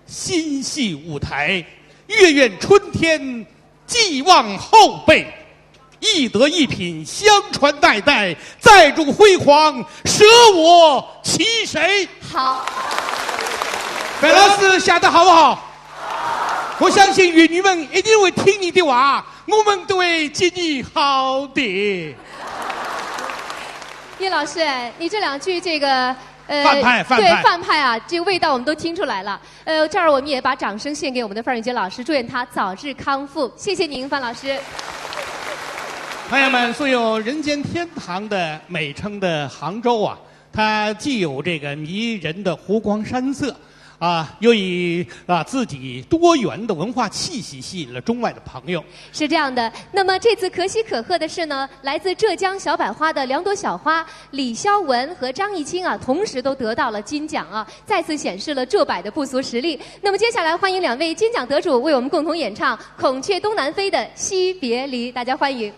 心系舞台，月愿春天，寄望后辈。艺德一品，相传代代，再度辉煌，舍我其谁？好。范老师写得好不好？我相信越女们一定会听你的话，我们都会给你好的。叶老师，哎，你这两句这个呃，范派，范派。对，范派啊，这个味道我们都听出来了。呃，这儿我们也把掌声献给我们的范瑞娟老师，祝愿她早日康复。谢谢您，范老师。朋友们，素有人间天堂的美称的杭州啊，它既有这个迷人的湖光山色，啊，又以啊自己多元的文化气息吸引了中外的朋友。是这样的，那么这次可喜可贺的是呢，来自浙江小百花的两朵小花李潇文和张艺清啊，同时都得到了金奖啊，再次显示了浙百的不俗实力。那么接下来欢迎两位金奖得主为我们共同演唱孔雀东南飞的《惜别离》，大家欢迎。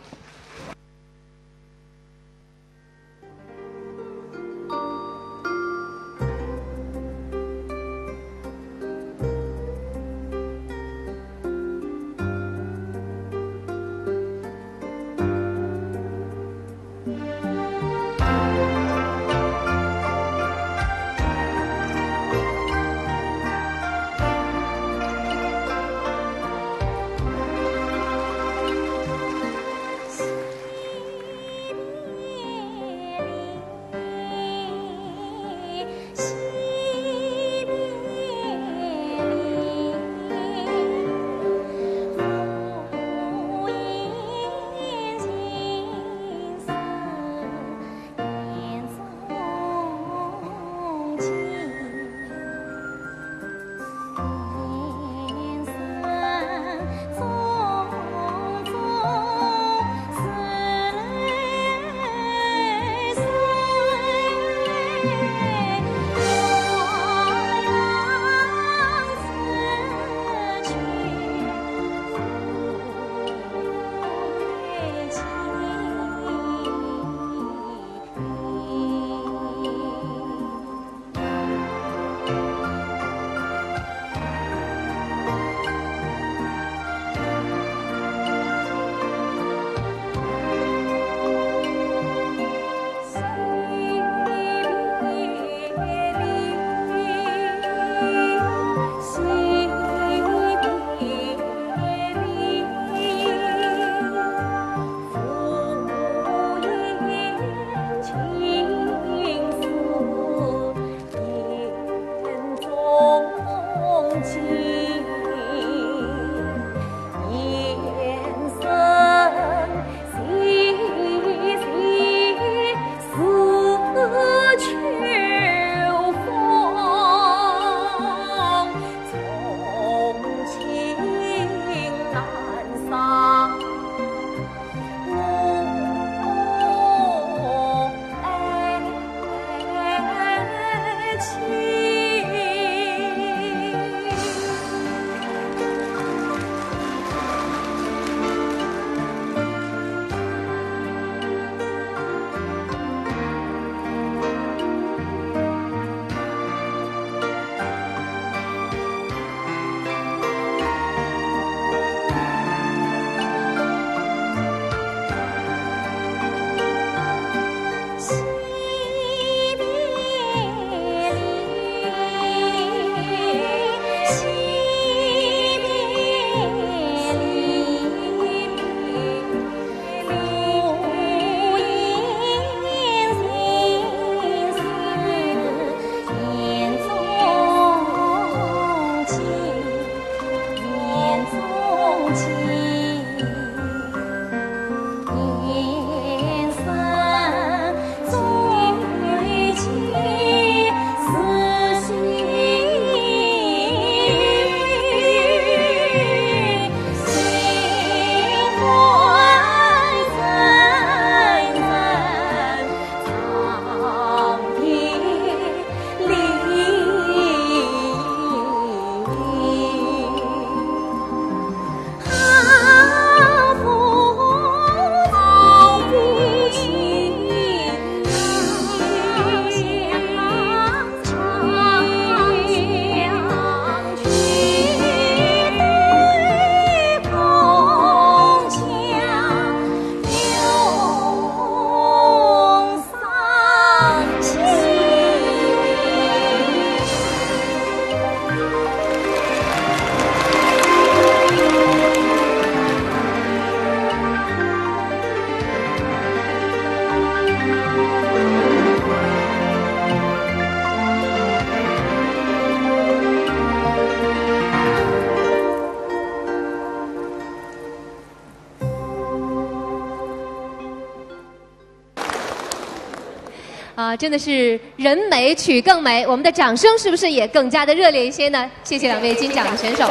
啊，真的是人美曲更美，我们的掌声是不是也更加的热烈一些呢？谢谢两位金奖的选手。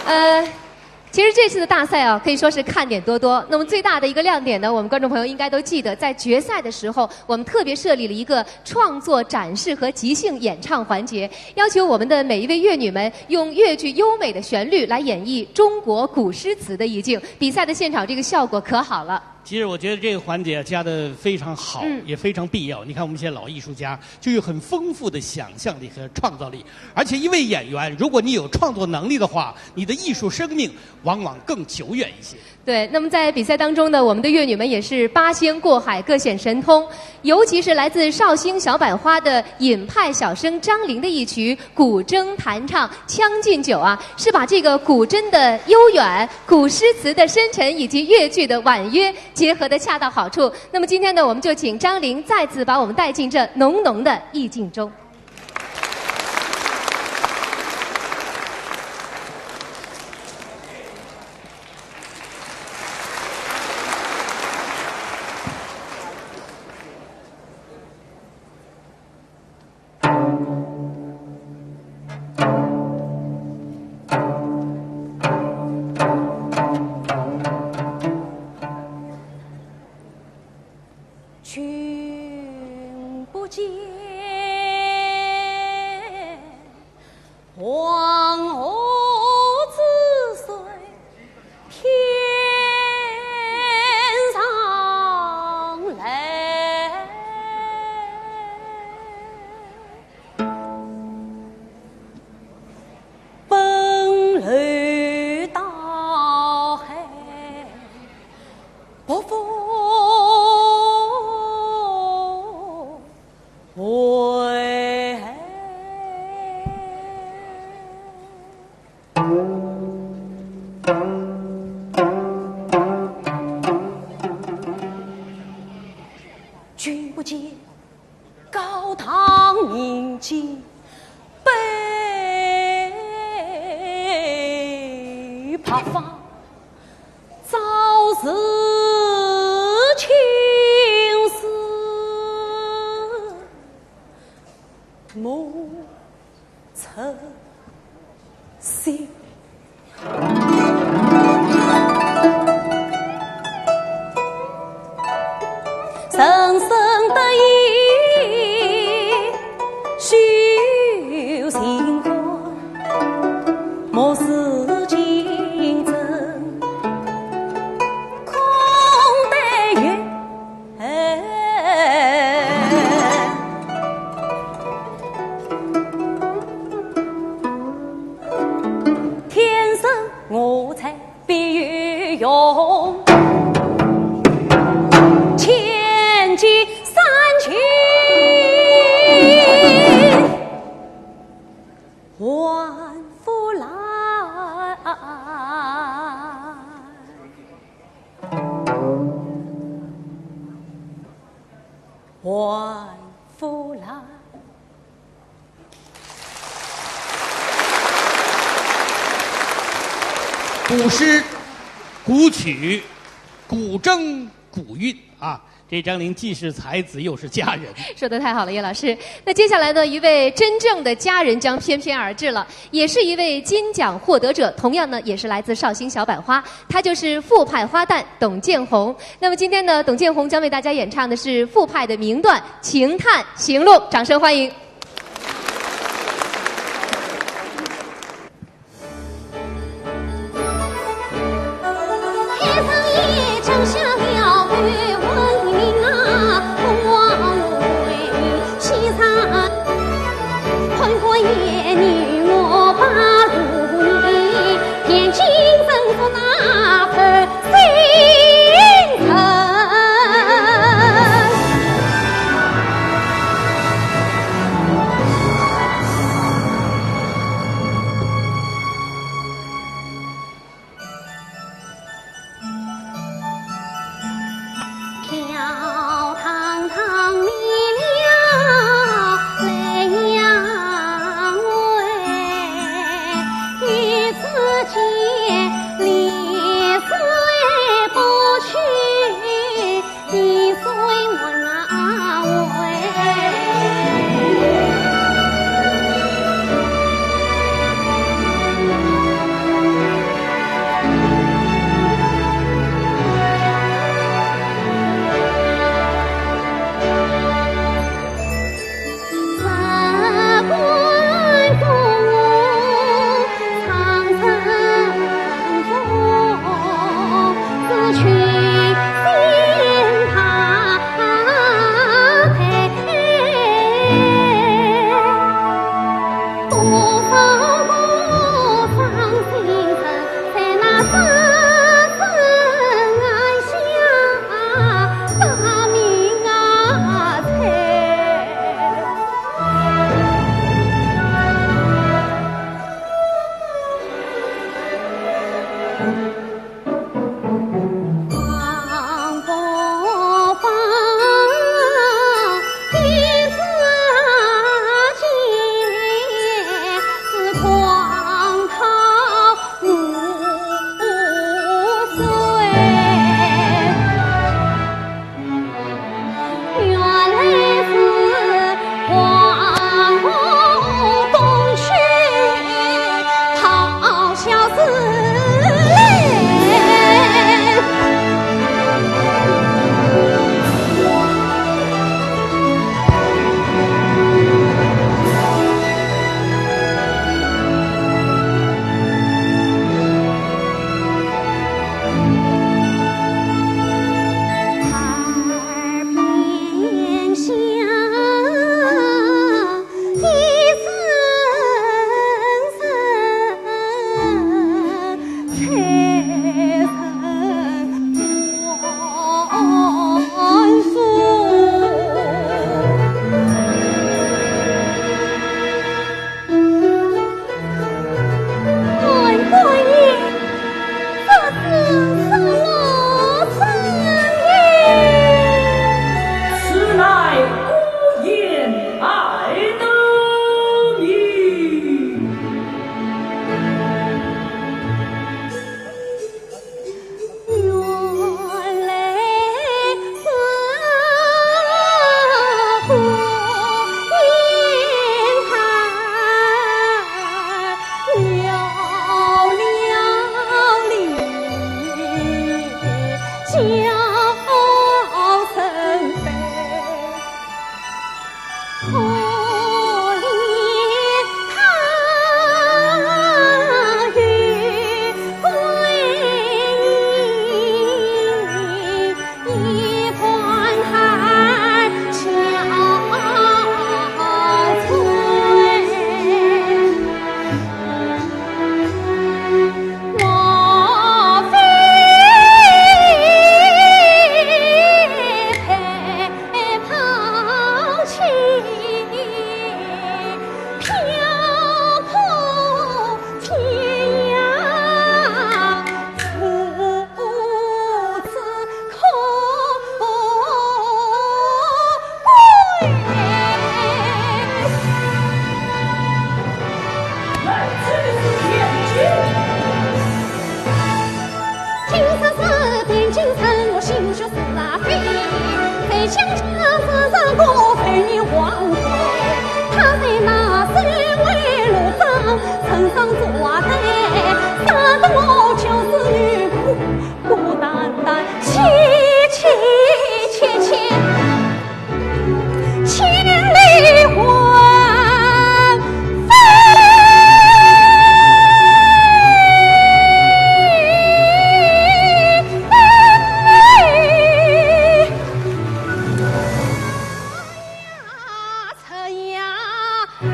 呃，其实这次的大赛啊，可以说是看点多多。那么最大的一个亮点呢，我们观众朋友应该都记得，在决赛的时候，我们特别设立了一个创作展示和即兴演唱环节，要求我们的每一位越女们用越剧优美的旋律来演绎中国古诗词的意境。比赛的现场，这个效果可好了。 其实我觉得这个环节加的非常好，嗯也非常必要。你看我们现在老艺术家就有很丰富的想象力和创造力，而且一位演员，如果你有创作能力的话，你的艺术生命往往更久远一些。对，那么在比赛当中呢，我们的越女们也是八仙过海，各显神通。尤其是来自绍兴小百花的尹派小生张玲的一曲古筝弹唱《将进酒》啊，是把这个古筝的悠远、古诗词的深沉以及越剧的婉约结合的恰到好处。那么今天呢，我们就请张玲再次把我们带进这浓浓的意境中。还府郎。古诗、古曲、古筝、古韵啊。这张玲既是才子又是佳人。说的太好了，叶老师。那接下来呢，一位真正的佳人将翩翩而至了，也是一位金奖获得者，同样呢也是来自绍兴小百花，她就是傅派花旦董建宏。那么今天呢，董建宏将为大家演唱的是傅派的名段《琴叹行路》，掌声欢迎。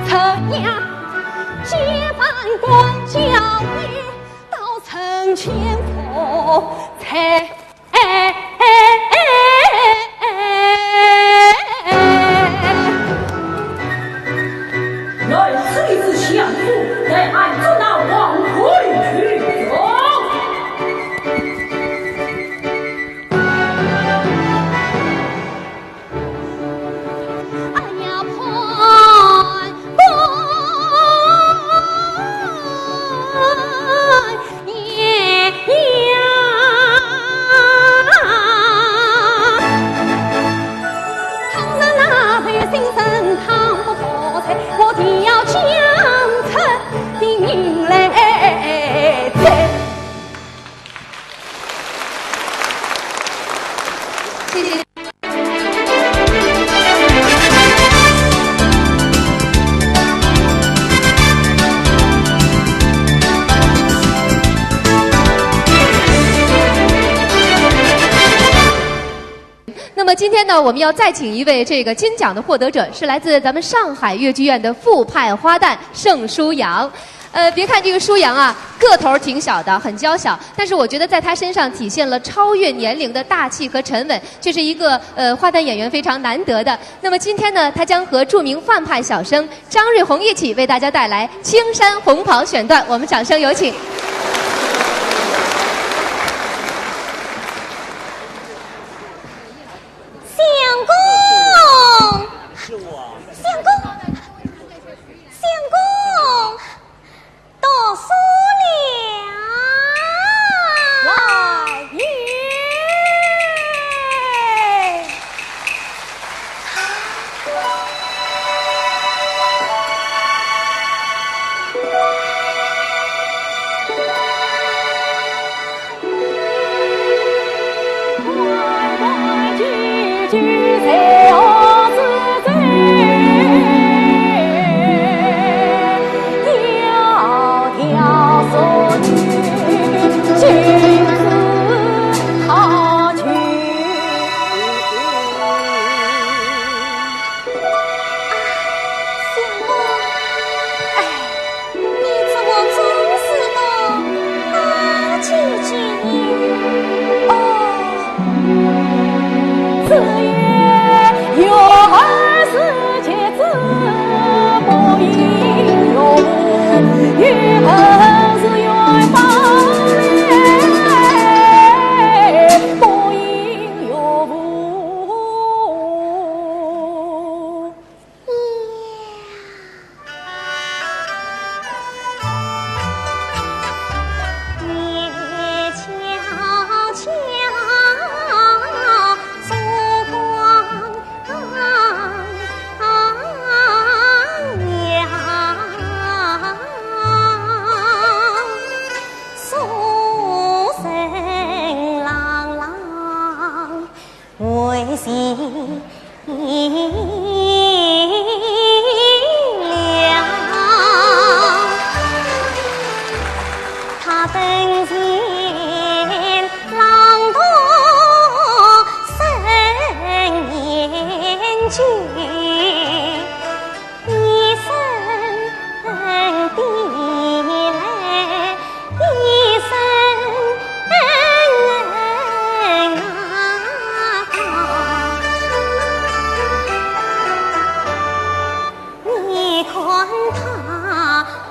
这样，解放光叫你到城前佛在。来，这里是相府，带俺走到王府去走。 哎呀，潘公爷呀！倘若那位先生倘不发财，我定要讲出的名来哉。谢谢。 那么今天呢，我们要再请一位这个金奖的获得者，是来自咱们上海越剧院的傅派花旦盛舒阳。呃，别看这个舒阳啊，个头儿挺小的，很娇小，但是我觉得在他身上体现了超越年龄的大气和沉稳，这是一个，呃，花旦演员非常难得的。那么今天呢，他将和著名范派小生张瑞红一起为大家带来《青山红袍》选段，我们掌声有请。相公，相公，相公，到书了。来也。 啊，相公，哎，你怎么总是到那几句呢？哦，子曰：“有儿是其子，不亦乐乎？有儿是元宝嘞，不亦乐乎？”为谁了？他登前浪到身边去。 一声地来，一声啊。你看他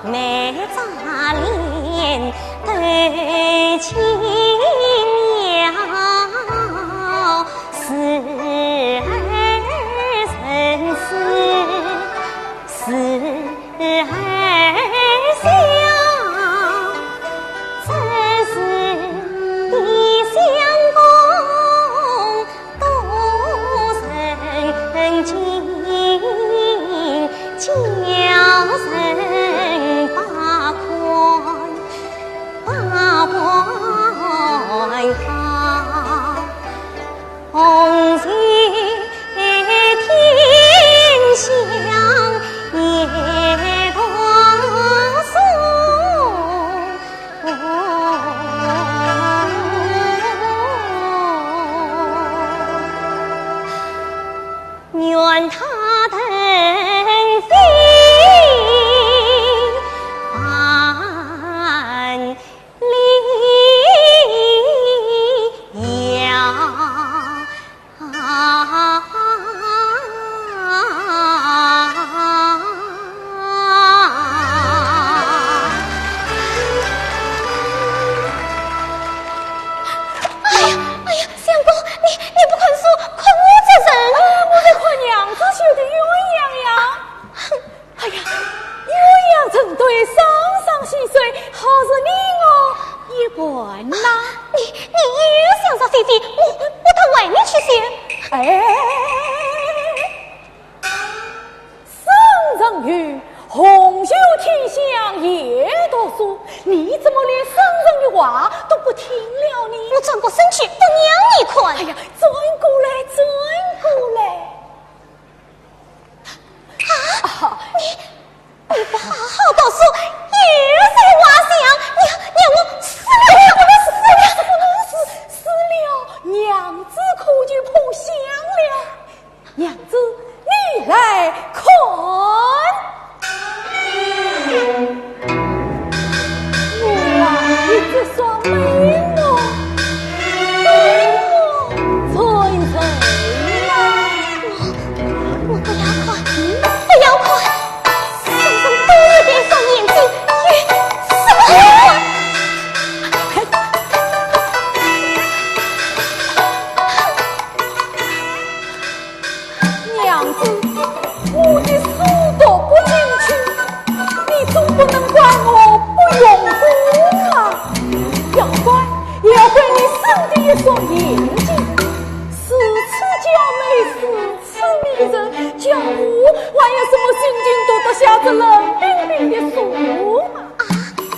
眉眨脸，头轻摇， 时而沉思，时而笑，真是比相公多神经，叫人把看把看好。 红袖添香夜读书。愿他登仙。云：“红袖添香夜读书，你怎么连圣人的话都不听了呢？”我转过身去，不让你看。哎呀，转过来，转过来。啊，你，你不好好读书，又在外向，让，让我死了，让我死了，死了，娘子可就破相了。 娘子，你来看。哇，你这双美目，美目传神啊！我，我不要看，不要看，圣人都有点双眼睛，有什么好看？ 娘子，我的书读不进去，你总不能怪我不用功啊。要怪，也要怪你生的一双眼睛，如此娇美，如此迷人，叫我还有什么心情读得下这冷冰冰的书嘛？啊，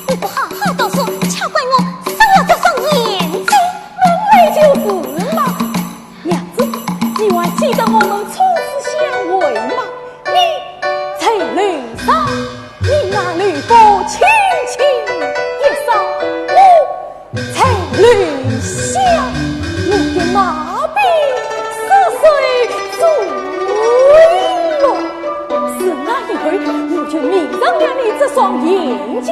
你不好好读书，却怪我生了这双眼睛。本来就是嘛。 娘子，你还记得我们初次相会吗？你在楼上，你那绿布轻轻一扫，我在楼下，我的马鬓似水珠落。自那以后，我就迷上了你这双眼睛。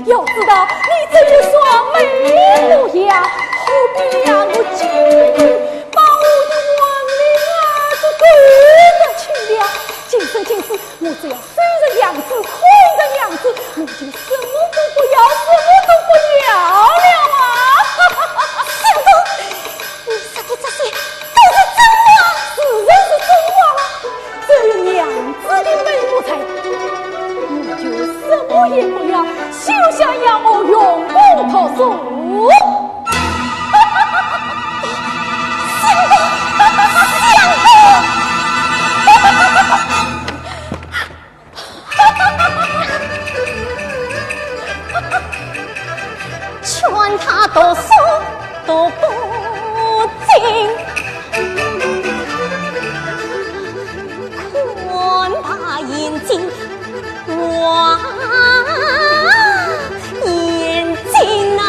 要知道，你这一双美目呀，好比呀，我今日 把我的魂灵啊，都勾得去了。今生今世，我只要守着娘子，看着娘子，我就什么都不要，什么都不要了啊！相公，你说的这些都是真话？自然是真话了。只有娘子的美目在，我就什么也不要，休想让我用功读书。 相公，相公！劝他读书读不进，看他眼睛 望眼睛啊，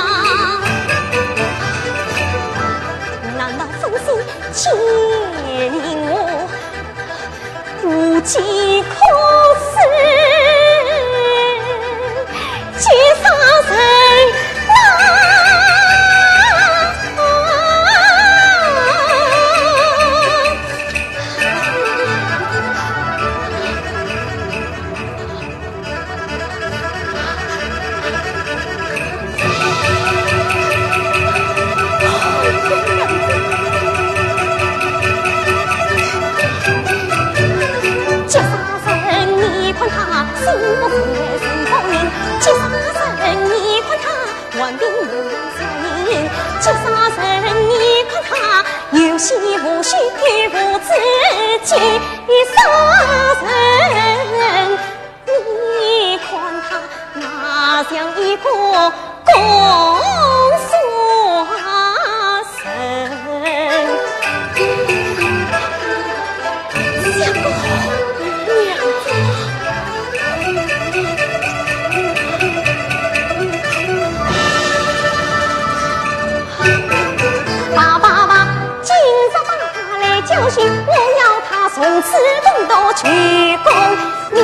难道忠心见我无计可施？ 几杀人啊！几杀人，你看他心不死人不人，几杀人，你看他 万病无人，几杀人，你看他有血无血，有无知，几杀人，你看他哪像一个公孙。 相公，娘子。爸爸爸，今日爸来叫醒，我要他从此东到去功名。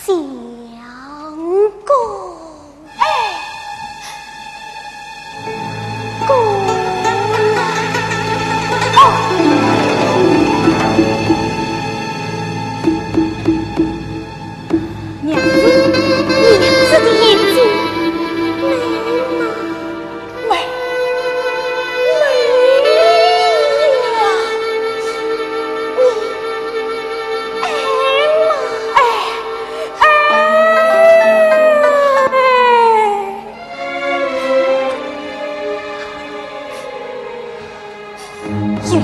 相公。哎，公。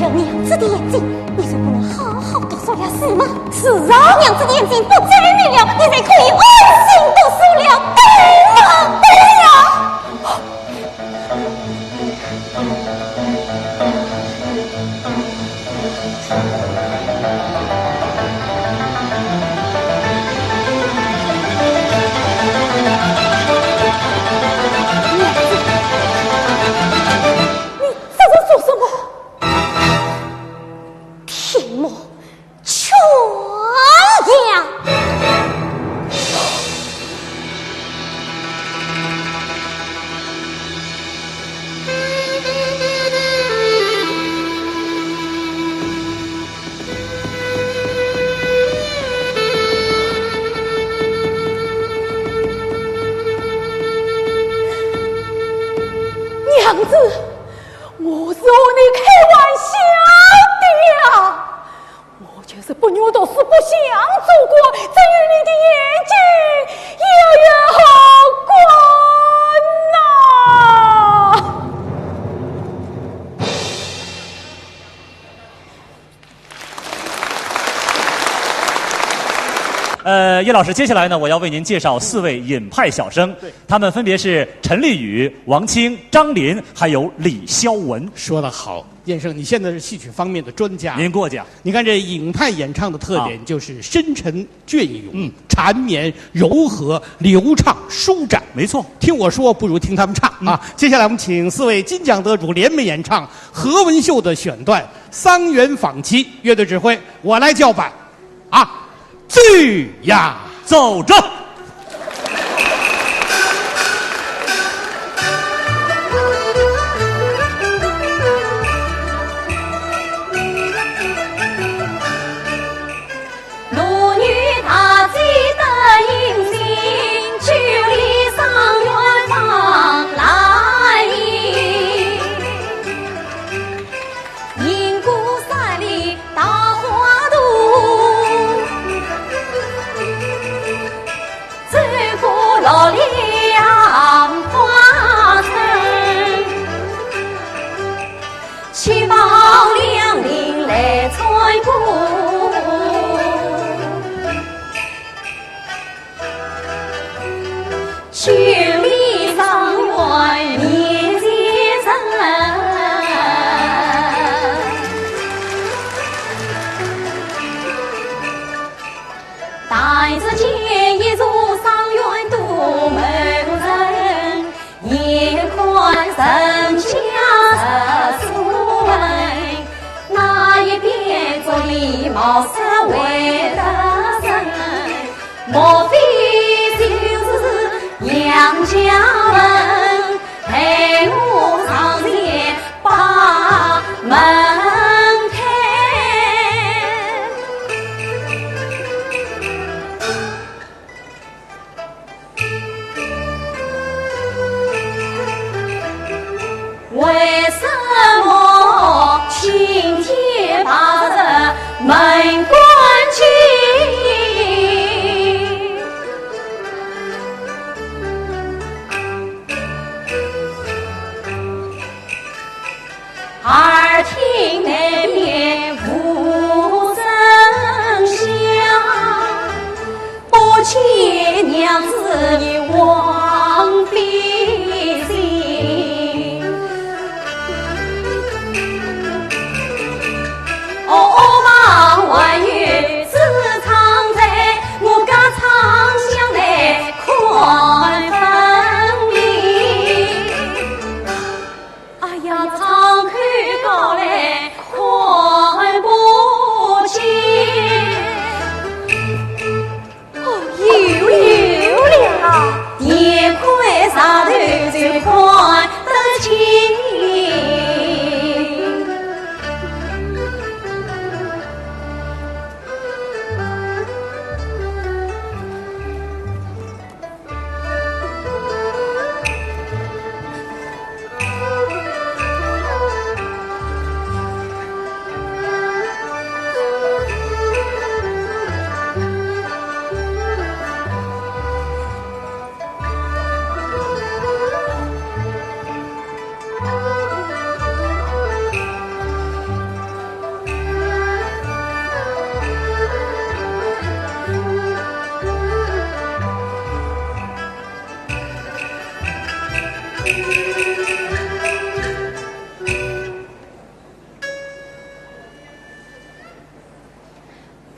娘子的眼睛，你就不能好好读书了，是吗？是啊。娘子的眼睛不再明了，你才可以安心读书了，对吗？对呀。娘子，你这是做什么？ 天魔全阳。娘子，我是和你开玩笑的呀。 我就是不愿读书，不想做官，只有你的眼睛，也有好官呐。呃，叶老师，接下来呢，我要为您介绍四位尹派小生，对他们分别是陈丽雨、王清、张琳，还有李肖文。说得好，燕生，你现在是戏曲方面的专家。您过奖。你看这尹派演唱的特点啊就是深沉隽永、嗯缠绵柔和、流畅舒展。没错。听我说不如听他们唱啊！接下来我们请四位金奖得主联袂演唱何文秀的选段《桑园访妻》。乐队指挥，我来叫板啊！去呀！走着。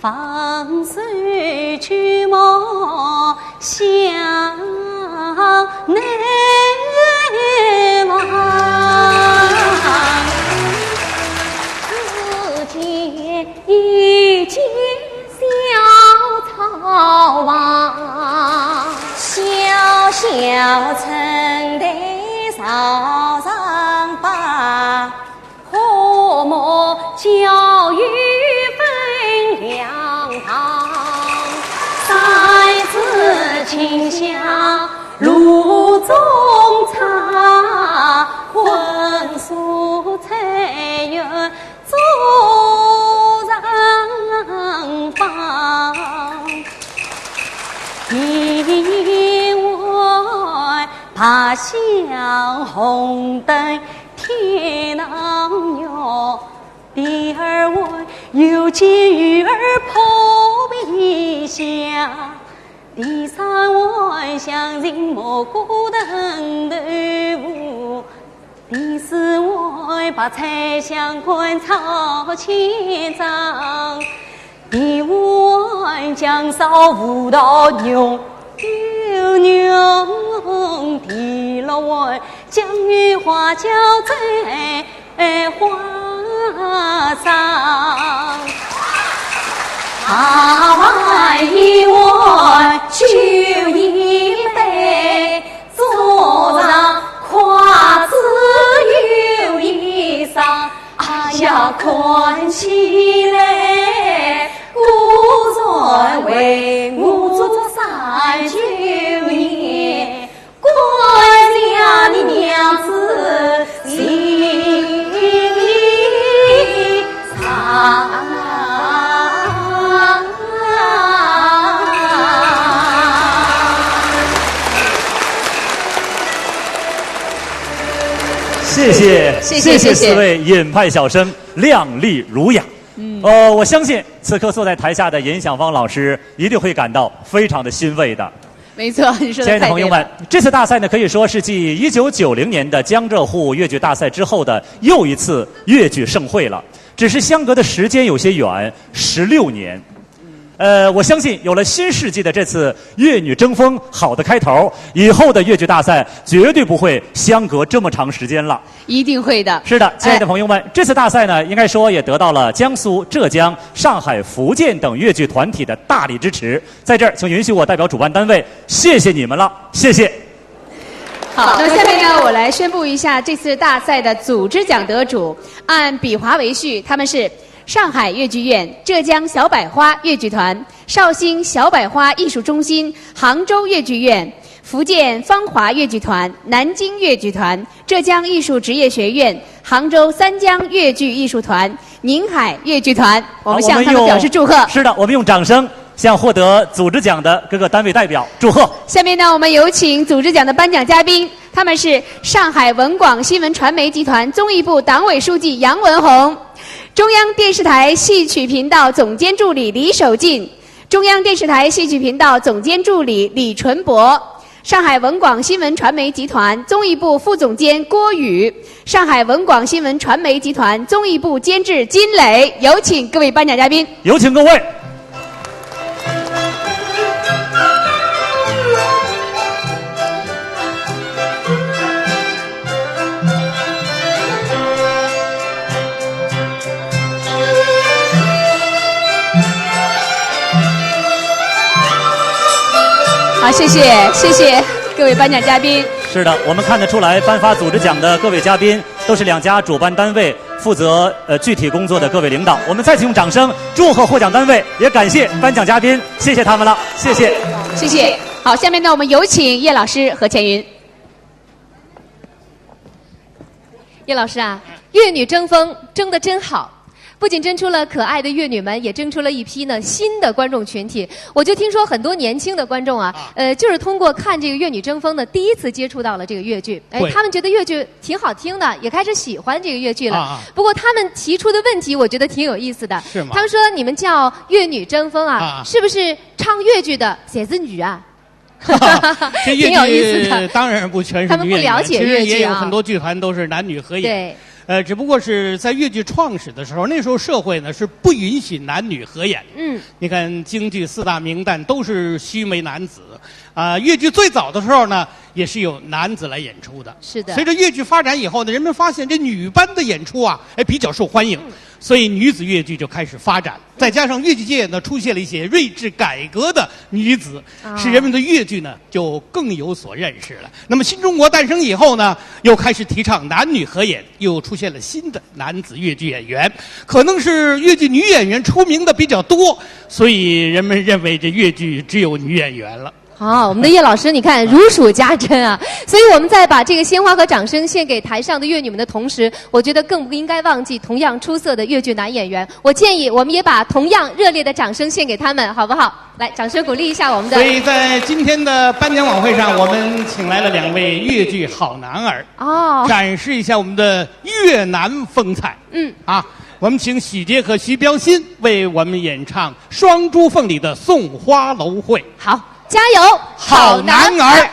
放手去莫向内望，只见一间小草房，小小城台朝上摆。 可莫叫雨分两旁，三尺青香露中插，昏树吹远阻上方。一外白相红灯 天堂月，第二外又见鱼儿扑鼻香，第三外香芹蘑菇炖豆腐，第四外白菜香灌炒千张。 第五碗酱烧葡萄牛，牛牛，第六碗酱油花椒蒸花生。八碗一碗酒一杯，桌上筷子有一双。 哎呀，看起来，果然为我做三九年，管家的娘子心上。 谢谢，谢谢，谢谢四位尹派小生，靓丽儒雅。嗯，呃，我相信此刻坐在台下的尹响芳老师一定会感到非常的欣慰的。没错，你说的太对了。亲爱的朋友们，这次大赛呢，可以说是继一九九零年的江浙沪粤剧大赛之后的又一次粤剧盛会了。只是相隔的时间有些远，十六年。 呃，我相信有了新世纪的这次粤女争锋好的开头，以后的越剧大赛绝对不会相隔这么长时间了。一定会的。是的，亲爱的朋友们，这次大赛呢，应该说也得到了江苏、浙江、上海、福建等越剧团体的大力支持。在这儿，请允许我代表主办单位谢谢你们了，谢谢。好，那下面呢，我来宣布一下这次大赛的组织奖得主，按笔划为序，他们是上海越剧院、浙江小百花越剧团、 绍兴小百花艺术中心、杭州越剧院、福建芳华越剧团、南京越剧团、浙江艺术职业学院、杭州三江越剧艺术团、宁海越剧团。我们向他们表示祝贺。是的，我们用掌声向获得组织奖的各个单位代表祝贺。下面呢，我们有请组织奖的颁奖嘉宾，他们是上海文广新闻传媒集团综艺部党委书记杨文宏，中央电视台戏曲频道总监助理李守进， 中央电视台戏曲频道总监助理李纯博，上海文广新闻传媒集团综艺部副总监郭宇，上海文广新闻传媒集团综艺部监制金磊。有请各位颁奖嘉宾。有请各位。 好，谢谢，谢谢各位颁奖嘉宾。是的，我们看得出来，颁发组织奖的各位嘉宾都是两家主办单位负责呃具体工作的各位领导。我们再次用掌声祝贺获奖单位，也感谢颁奖嘉宾，谢谢他们了，谢谢，谢谢。好，下面呢，我们有请叶老师、何乾云。 叶老师啊，越女争锋争得真好，不仅争出了可爱的越女们，也争出了一批呢新的观众群体。我就听说很多年轻的观众啊，呃，就是通过看这个越女争锋呢，第一次接触到了这个越剧，哎，他们觉得越剧挺好听的，也开始喜欢这个越剧了。不过他们提出的问题，我觉得挺有意思的。是吗？他们说你们叫越女争锋啊，是不是唱越剧的侪是女啊？这越剧当然不全是女演员，他们不了解越剧啊。其实也有很多剧团都是男女合演。对。呃，只不过是在越剧创始的时候，那时候社会呢是不允许男女合演的。嗯。你看京剧四大名旦都是须眉男子，啊，越剧最早的时候呢，也是有男子来演出的。是的。随着越剧发展以后呢，人们发现这女班的演出啊，哎，比较受欢迎，嗯。所以女子越剧就开始发展。再加上越剧界呢，出现了一些睿智改革的女子，啊。使人们对越剧呢就更有所认识了。那么新中国诞生以后呢，又开始提倡男女合演，又出现了新的男子越剧演员。可能是越剧女演员出名的比较多，所以人们认为这越剧只有女演员了。 好，我们的叶老师，你看如数家珍啊，所以我们再把这个鲜花和掌声献给台上的越女们的同时，我觉得更不应该忘记同样出色的越剧男演员。我建议我们也把同样热烈的掌声献给他们，好不好？来，掌声鼓励一下我们的。所以在今天的颁奖晚会上，我们请来了两位越剧好男儿，哦。展示一下我们的越男风采。嗯。啊，我们请许杰和徐标新为我们演唱《双珠凤》里的送花楼会。好。 加油，好男儿。好男儿。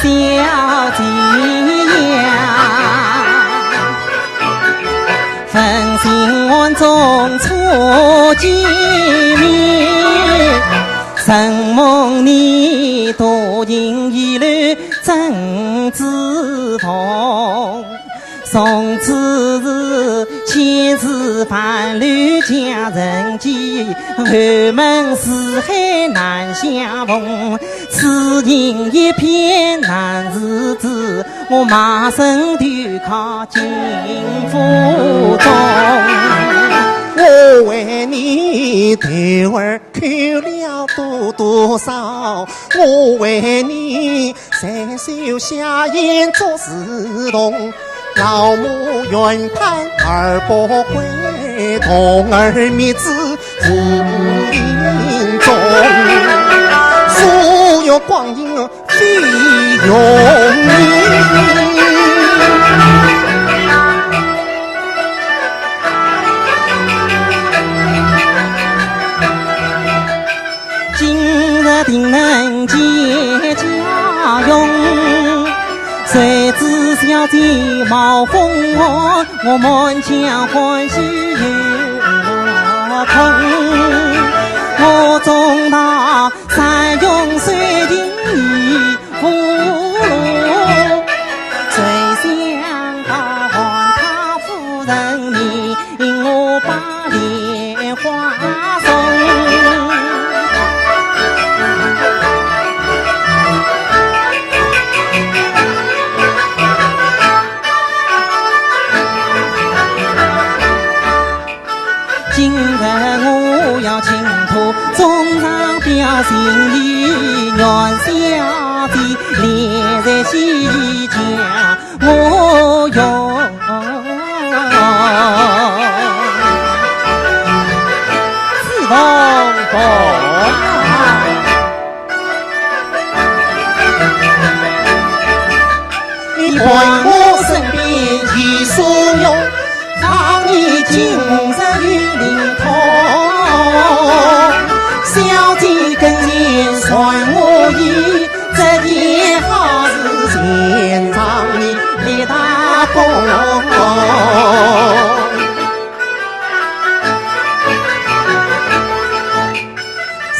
小姐呀，问讯暗中初见面，承蒙你多情倚楼 赠珠凤，从此是千丝万缕佳人结，后门四海难相逢。此情一片难自制，我卖身投靠金府中。我为你投儿 去了多多少，我为你在手下演做侍童。老母怨叹儿不归，童儿觅子无影踪。岁月光阴 飞永远。今日定能见佳容，谁知小姐貌风寒，我满腔欢喜又落空。我中道 善用水晶已无路，谁想到还他夫人命我把莲花送。 今日我要请托中上表心意，愿小姐怜在西厢我用。四方佛。 你伴我身边一束云，望你今日有灵通。小姐跟前传我言，这件好事全仗你立大功。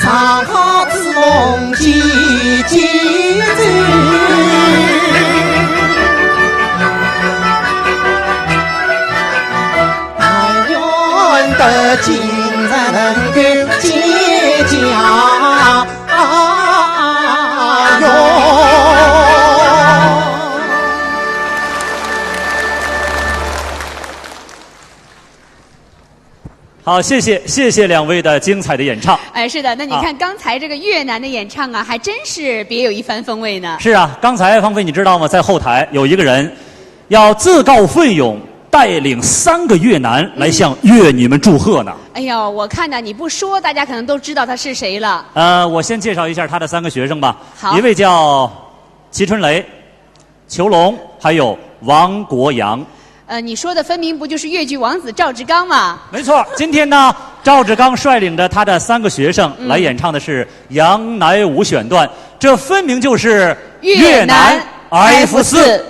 上好珠凤结结奏，但愿得今日能够见佳容。好，谢谢，谢谢两位的精彩的演唱。哎，是的，那你看刚才这个越南的演唱啊，还真是别有一番风味呢。是啊，刚才方菲你知道吗？在后台有一个人要自告奋勇带领三个越男来向越女们祝贺呢。哎呦，我看呢，你不说，大家可能都知道他是谁了。呃，我先介绍一下他的三个学生吧。好。一位叫齐春雷、裘龙，还有王国阳。呃，你说的分明不就是越剧王子赵志刚吗？没错，今天呢，赵志刚率领着他的三个学生来演唱的是杨乃武选段，这分明就是越南 F 四。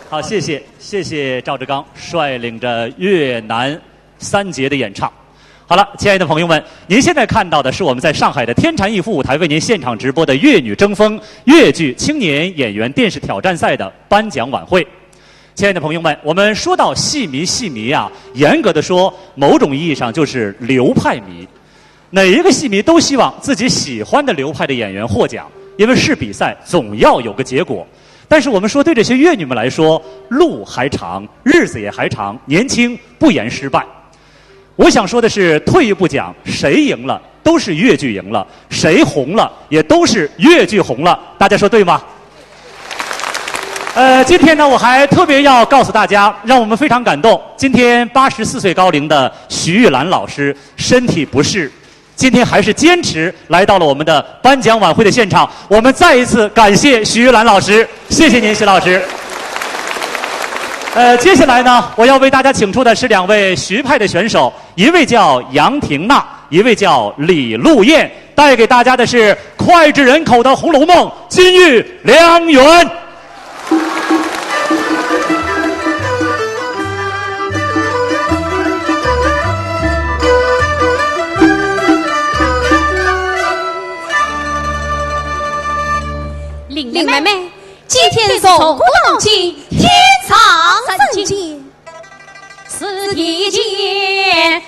好，谢谢，谢谢赵志刚率领着越南三杰的演唱。好了，亲爱的朋友们，您现在看到的是我们在上海的天蟾艺术舞台为您现场直播的《越女争锋》越剧青年演员电视挑战赛的颁奖晚会。亲爱的朋友们，我们说到戏迷，戏迷啊，严格的说，某种意义上就是流派迷。每一个戏迷都希望自己喜欢的流派的演员获奖，因为是比赛，总要有个结果。但是我们说，对这些越女们来说，路还长，日子也还长，年轻不言失败。我想说的是，退一步讲，谁赢了，都是越剧赢了，谁红了也都是越剧红了，大家说对吗？呃，今天呢，我还特别要告诉大家，让我们非常感动。今天八十四岁高龄的徐玉兰老师身体不适，今天还是坚持来到了我们的颁奖晚会的现场。我们再一次感谢徐玉兰老师，谢谢您，徐老师。呃，接下来呢，我要为大家请出的是两位徐派的选手，一位叫杨婷娜，一位叫李露燕，带给大家的是脍炙人口的《红楼梦》金玉良缘。林妹妹，今天从古到今，天上人间，是天间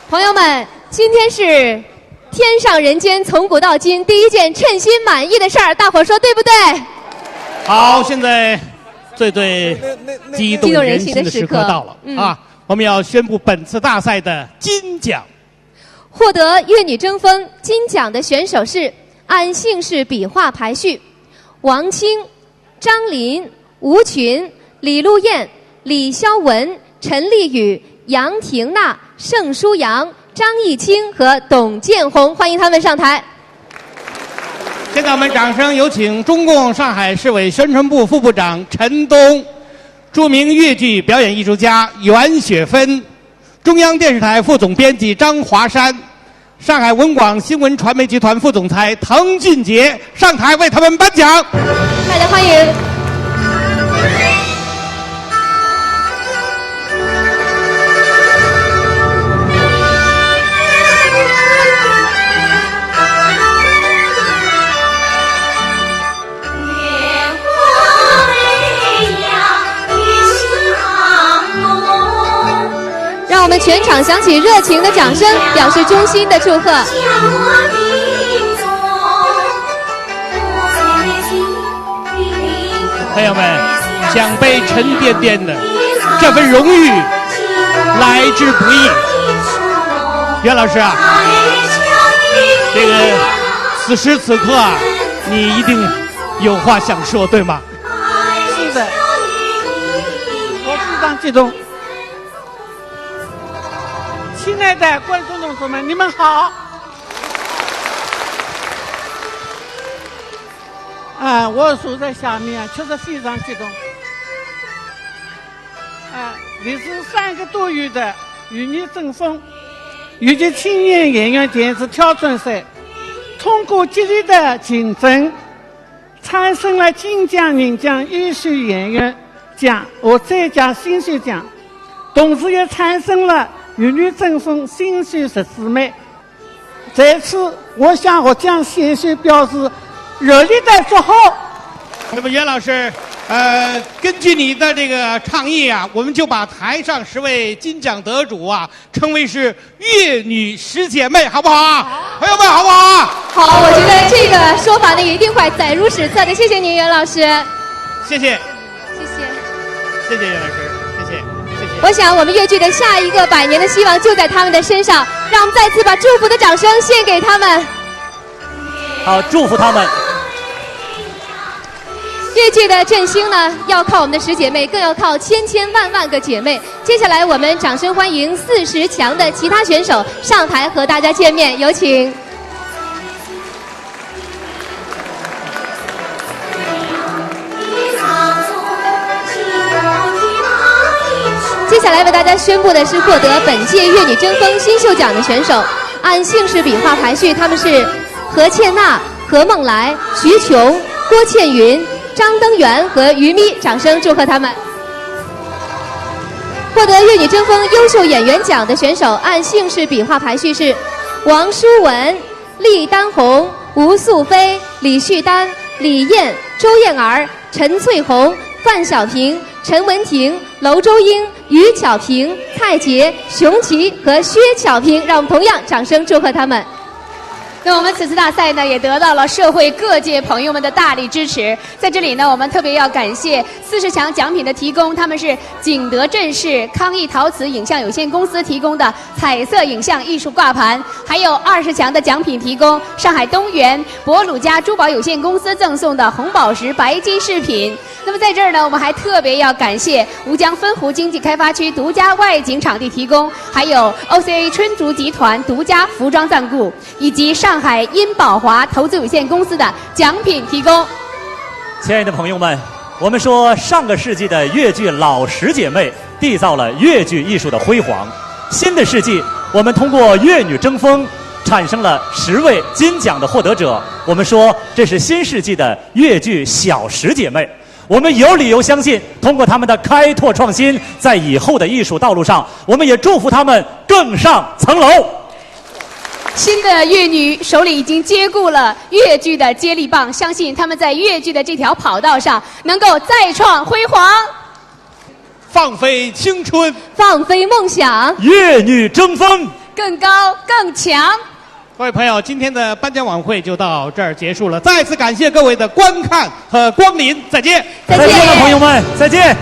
朋友们，今天是天上人间从古到今第一件称心满意的事儿，大伙儿说对不对？好，现在最最激动人心的时刻到了，激动人心的时刻。嗯。啊！我们要宣布本次大赛的金奖。获得《越女争锋》金奖的选手是按姓氏笔画排序：王清、张琳、吴群、李露燕、李潇文、陈丽雨、杨婷娜、盛舒阳、张艺清和董建宏，欢迎他们上台。现在我们掌声有请中共上海市委宣传部副部长陈东、著名越剧表演艺术家袁雪芬、中央电视台副总编辑张华山、上海文广新闻传媒集团副总裁唐俊杰上台为他们颁奖。大家欢迎。让我们全场响起热情的掌声，表示衷心的祝贺。朋友们，奖杯沉甸甸的，这份荣誉来之不易。袁老师啊，这个此时此刻啊，你一定有话想说，对吗？是的，我非常激动。亲爱的观众同志们，你们好。啊，我坐在下面啊，确实非常激动。啊，历时三个多月的越剧争锋，越剧青年演员电视挑战赛，通过激烈的竞争，产生了金奖、银奖、优秀演员奖和最佳新秀奖，同时也产生了越剧争锋新秀十四妹。在此，我向获奖选手表示热烈的祝贺。那么袁老师，呃，根据你的这个倡议啊，我们就把台上十位金奖得主啊，称为是越女十姐妹，好不好啊？朋友们，好不好啊？好，我觉得这个说法呢，一定会载入史册的。谢谢您，袁老师。谢谢，谢谢。谢谢袁老师，谢谢，谢谢。我想，我们越剧的下一个百年的希望就在他们的身上，让我们再次把祝福的掌声献给他们。好，祝福他们。越剧的振兴呢，要靠我们的十姐妹，更要靠千千万万个姐妹。接下来，我们掌声欢迎四十强的其他选手上台和大家见面，有请。接下来为大家宣布的是获得本届越女争锋新秀奖的选手，按姓氏笔画排序，他们是何倩娜、何梦来、徐琼、郭倩云、张登元和于咪，掌声祝贺他们。获得越女争锋优秀演员奖的选手按姓氏笔画排序是王舒文、厉丹红、吴素飞、李旭丹、李艳、周燕儿、陈翠红、范晓萍、陈文婷、楼周英、于巧萍、蔡洁、熊琪和薛巧萍，让我们同样掌声祝贺他们。那我们此次大赛呢，也得到了社会各界朋友们的大力支持。在这里呢，我们特别要感谢四十强奖品的提供，他们是景德镇市康艺陶瓷影像有限公司提供的彩色影像艺术挂盘，还有二十强的奖品提供，上海东元博鲁家珠宝有限公司赠送的红宝石白金饰品。那么在这儿呢，我们还特别要感谢吴江分湖经济开发区独家外景场地提供，还有 O C A 春竹集团独家服装赞助。 以及上海殷宝华投资有限公司的奖品提供。亲爱的朋友们，我们说上个世纪的越剧老十姐妹缔造了越剧艺术的辉煌。新的世纪，我们通过越女争锋产生了十位金奖的获得者。我们说这是新世纪的越剧小十姐妹。我们有理由相信，通过她们的开拓创新，在以后的艺术道路上，我们也祝福她们更上层楼。 新的越女手里已经接过了越剧的接力棒，相信她们在越剧的这条跑道上能够再创辉煌。放飞青春，放飞梦想，越女争锋，更高更强。各位朋友，今天的颁奖晚会就到这儿结束了，再次感谢各位的观看和光临，再见。再见，朋友们，再见。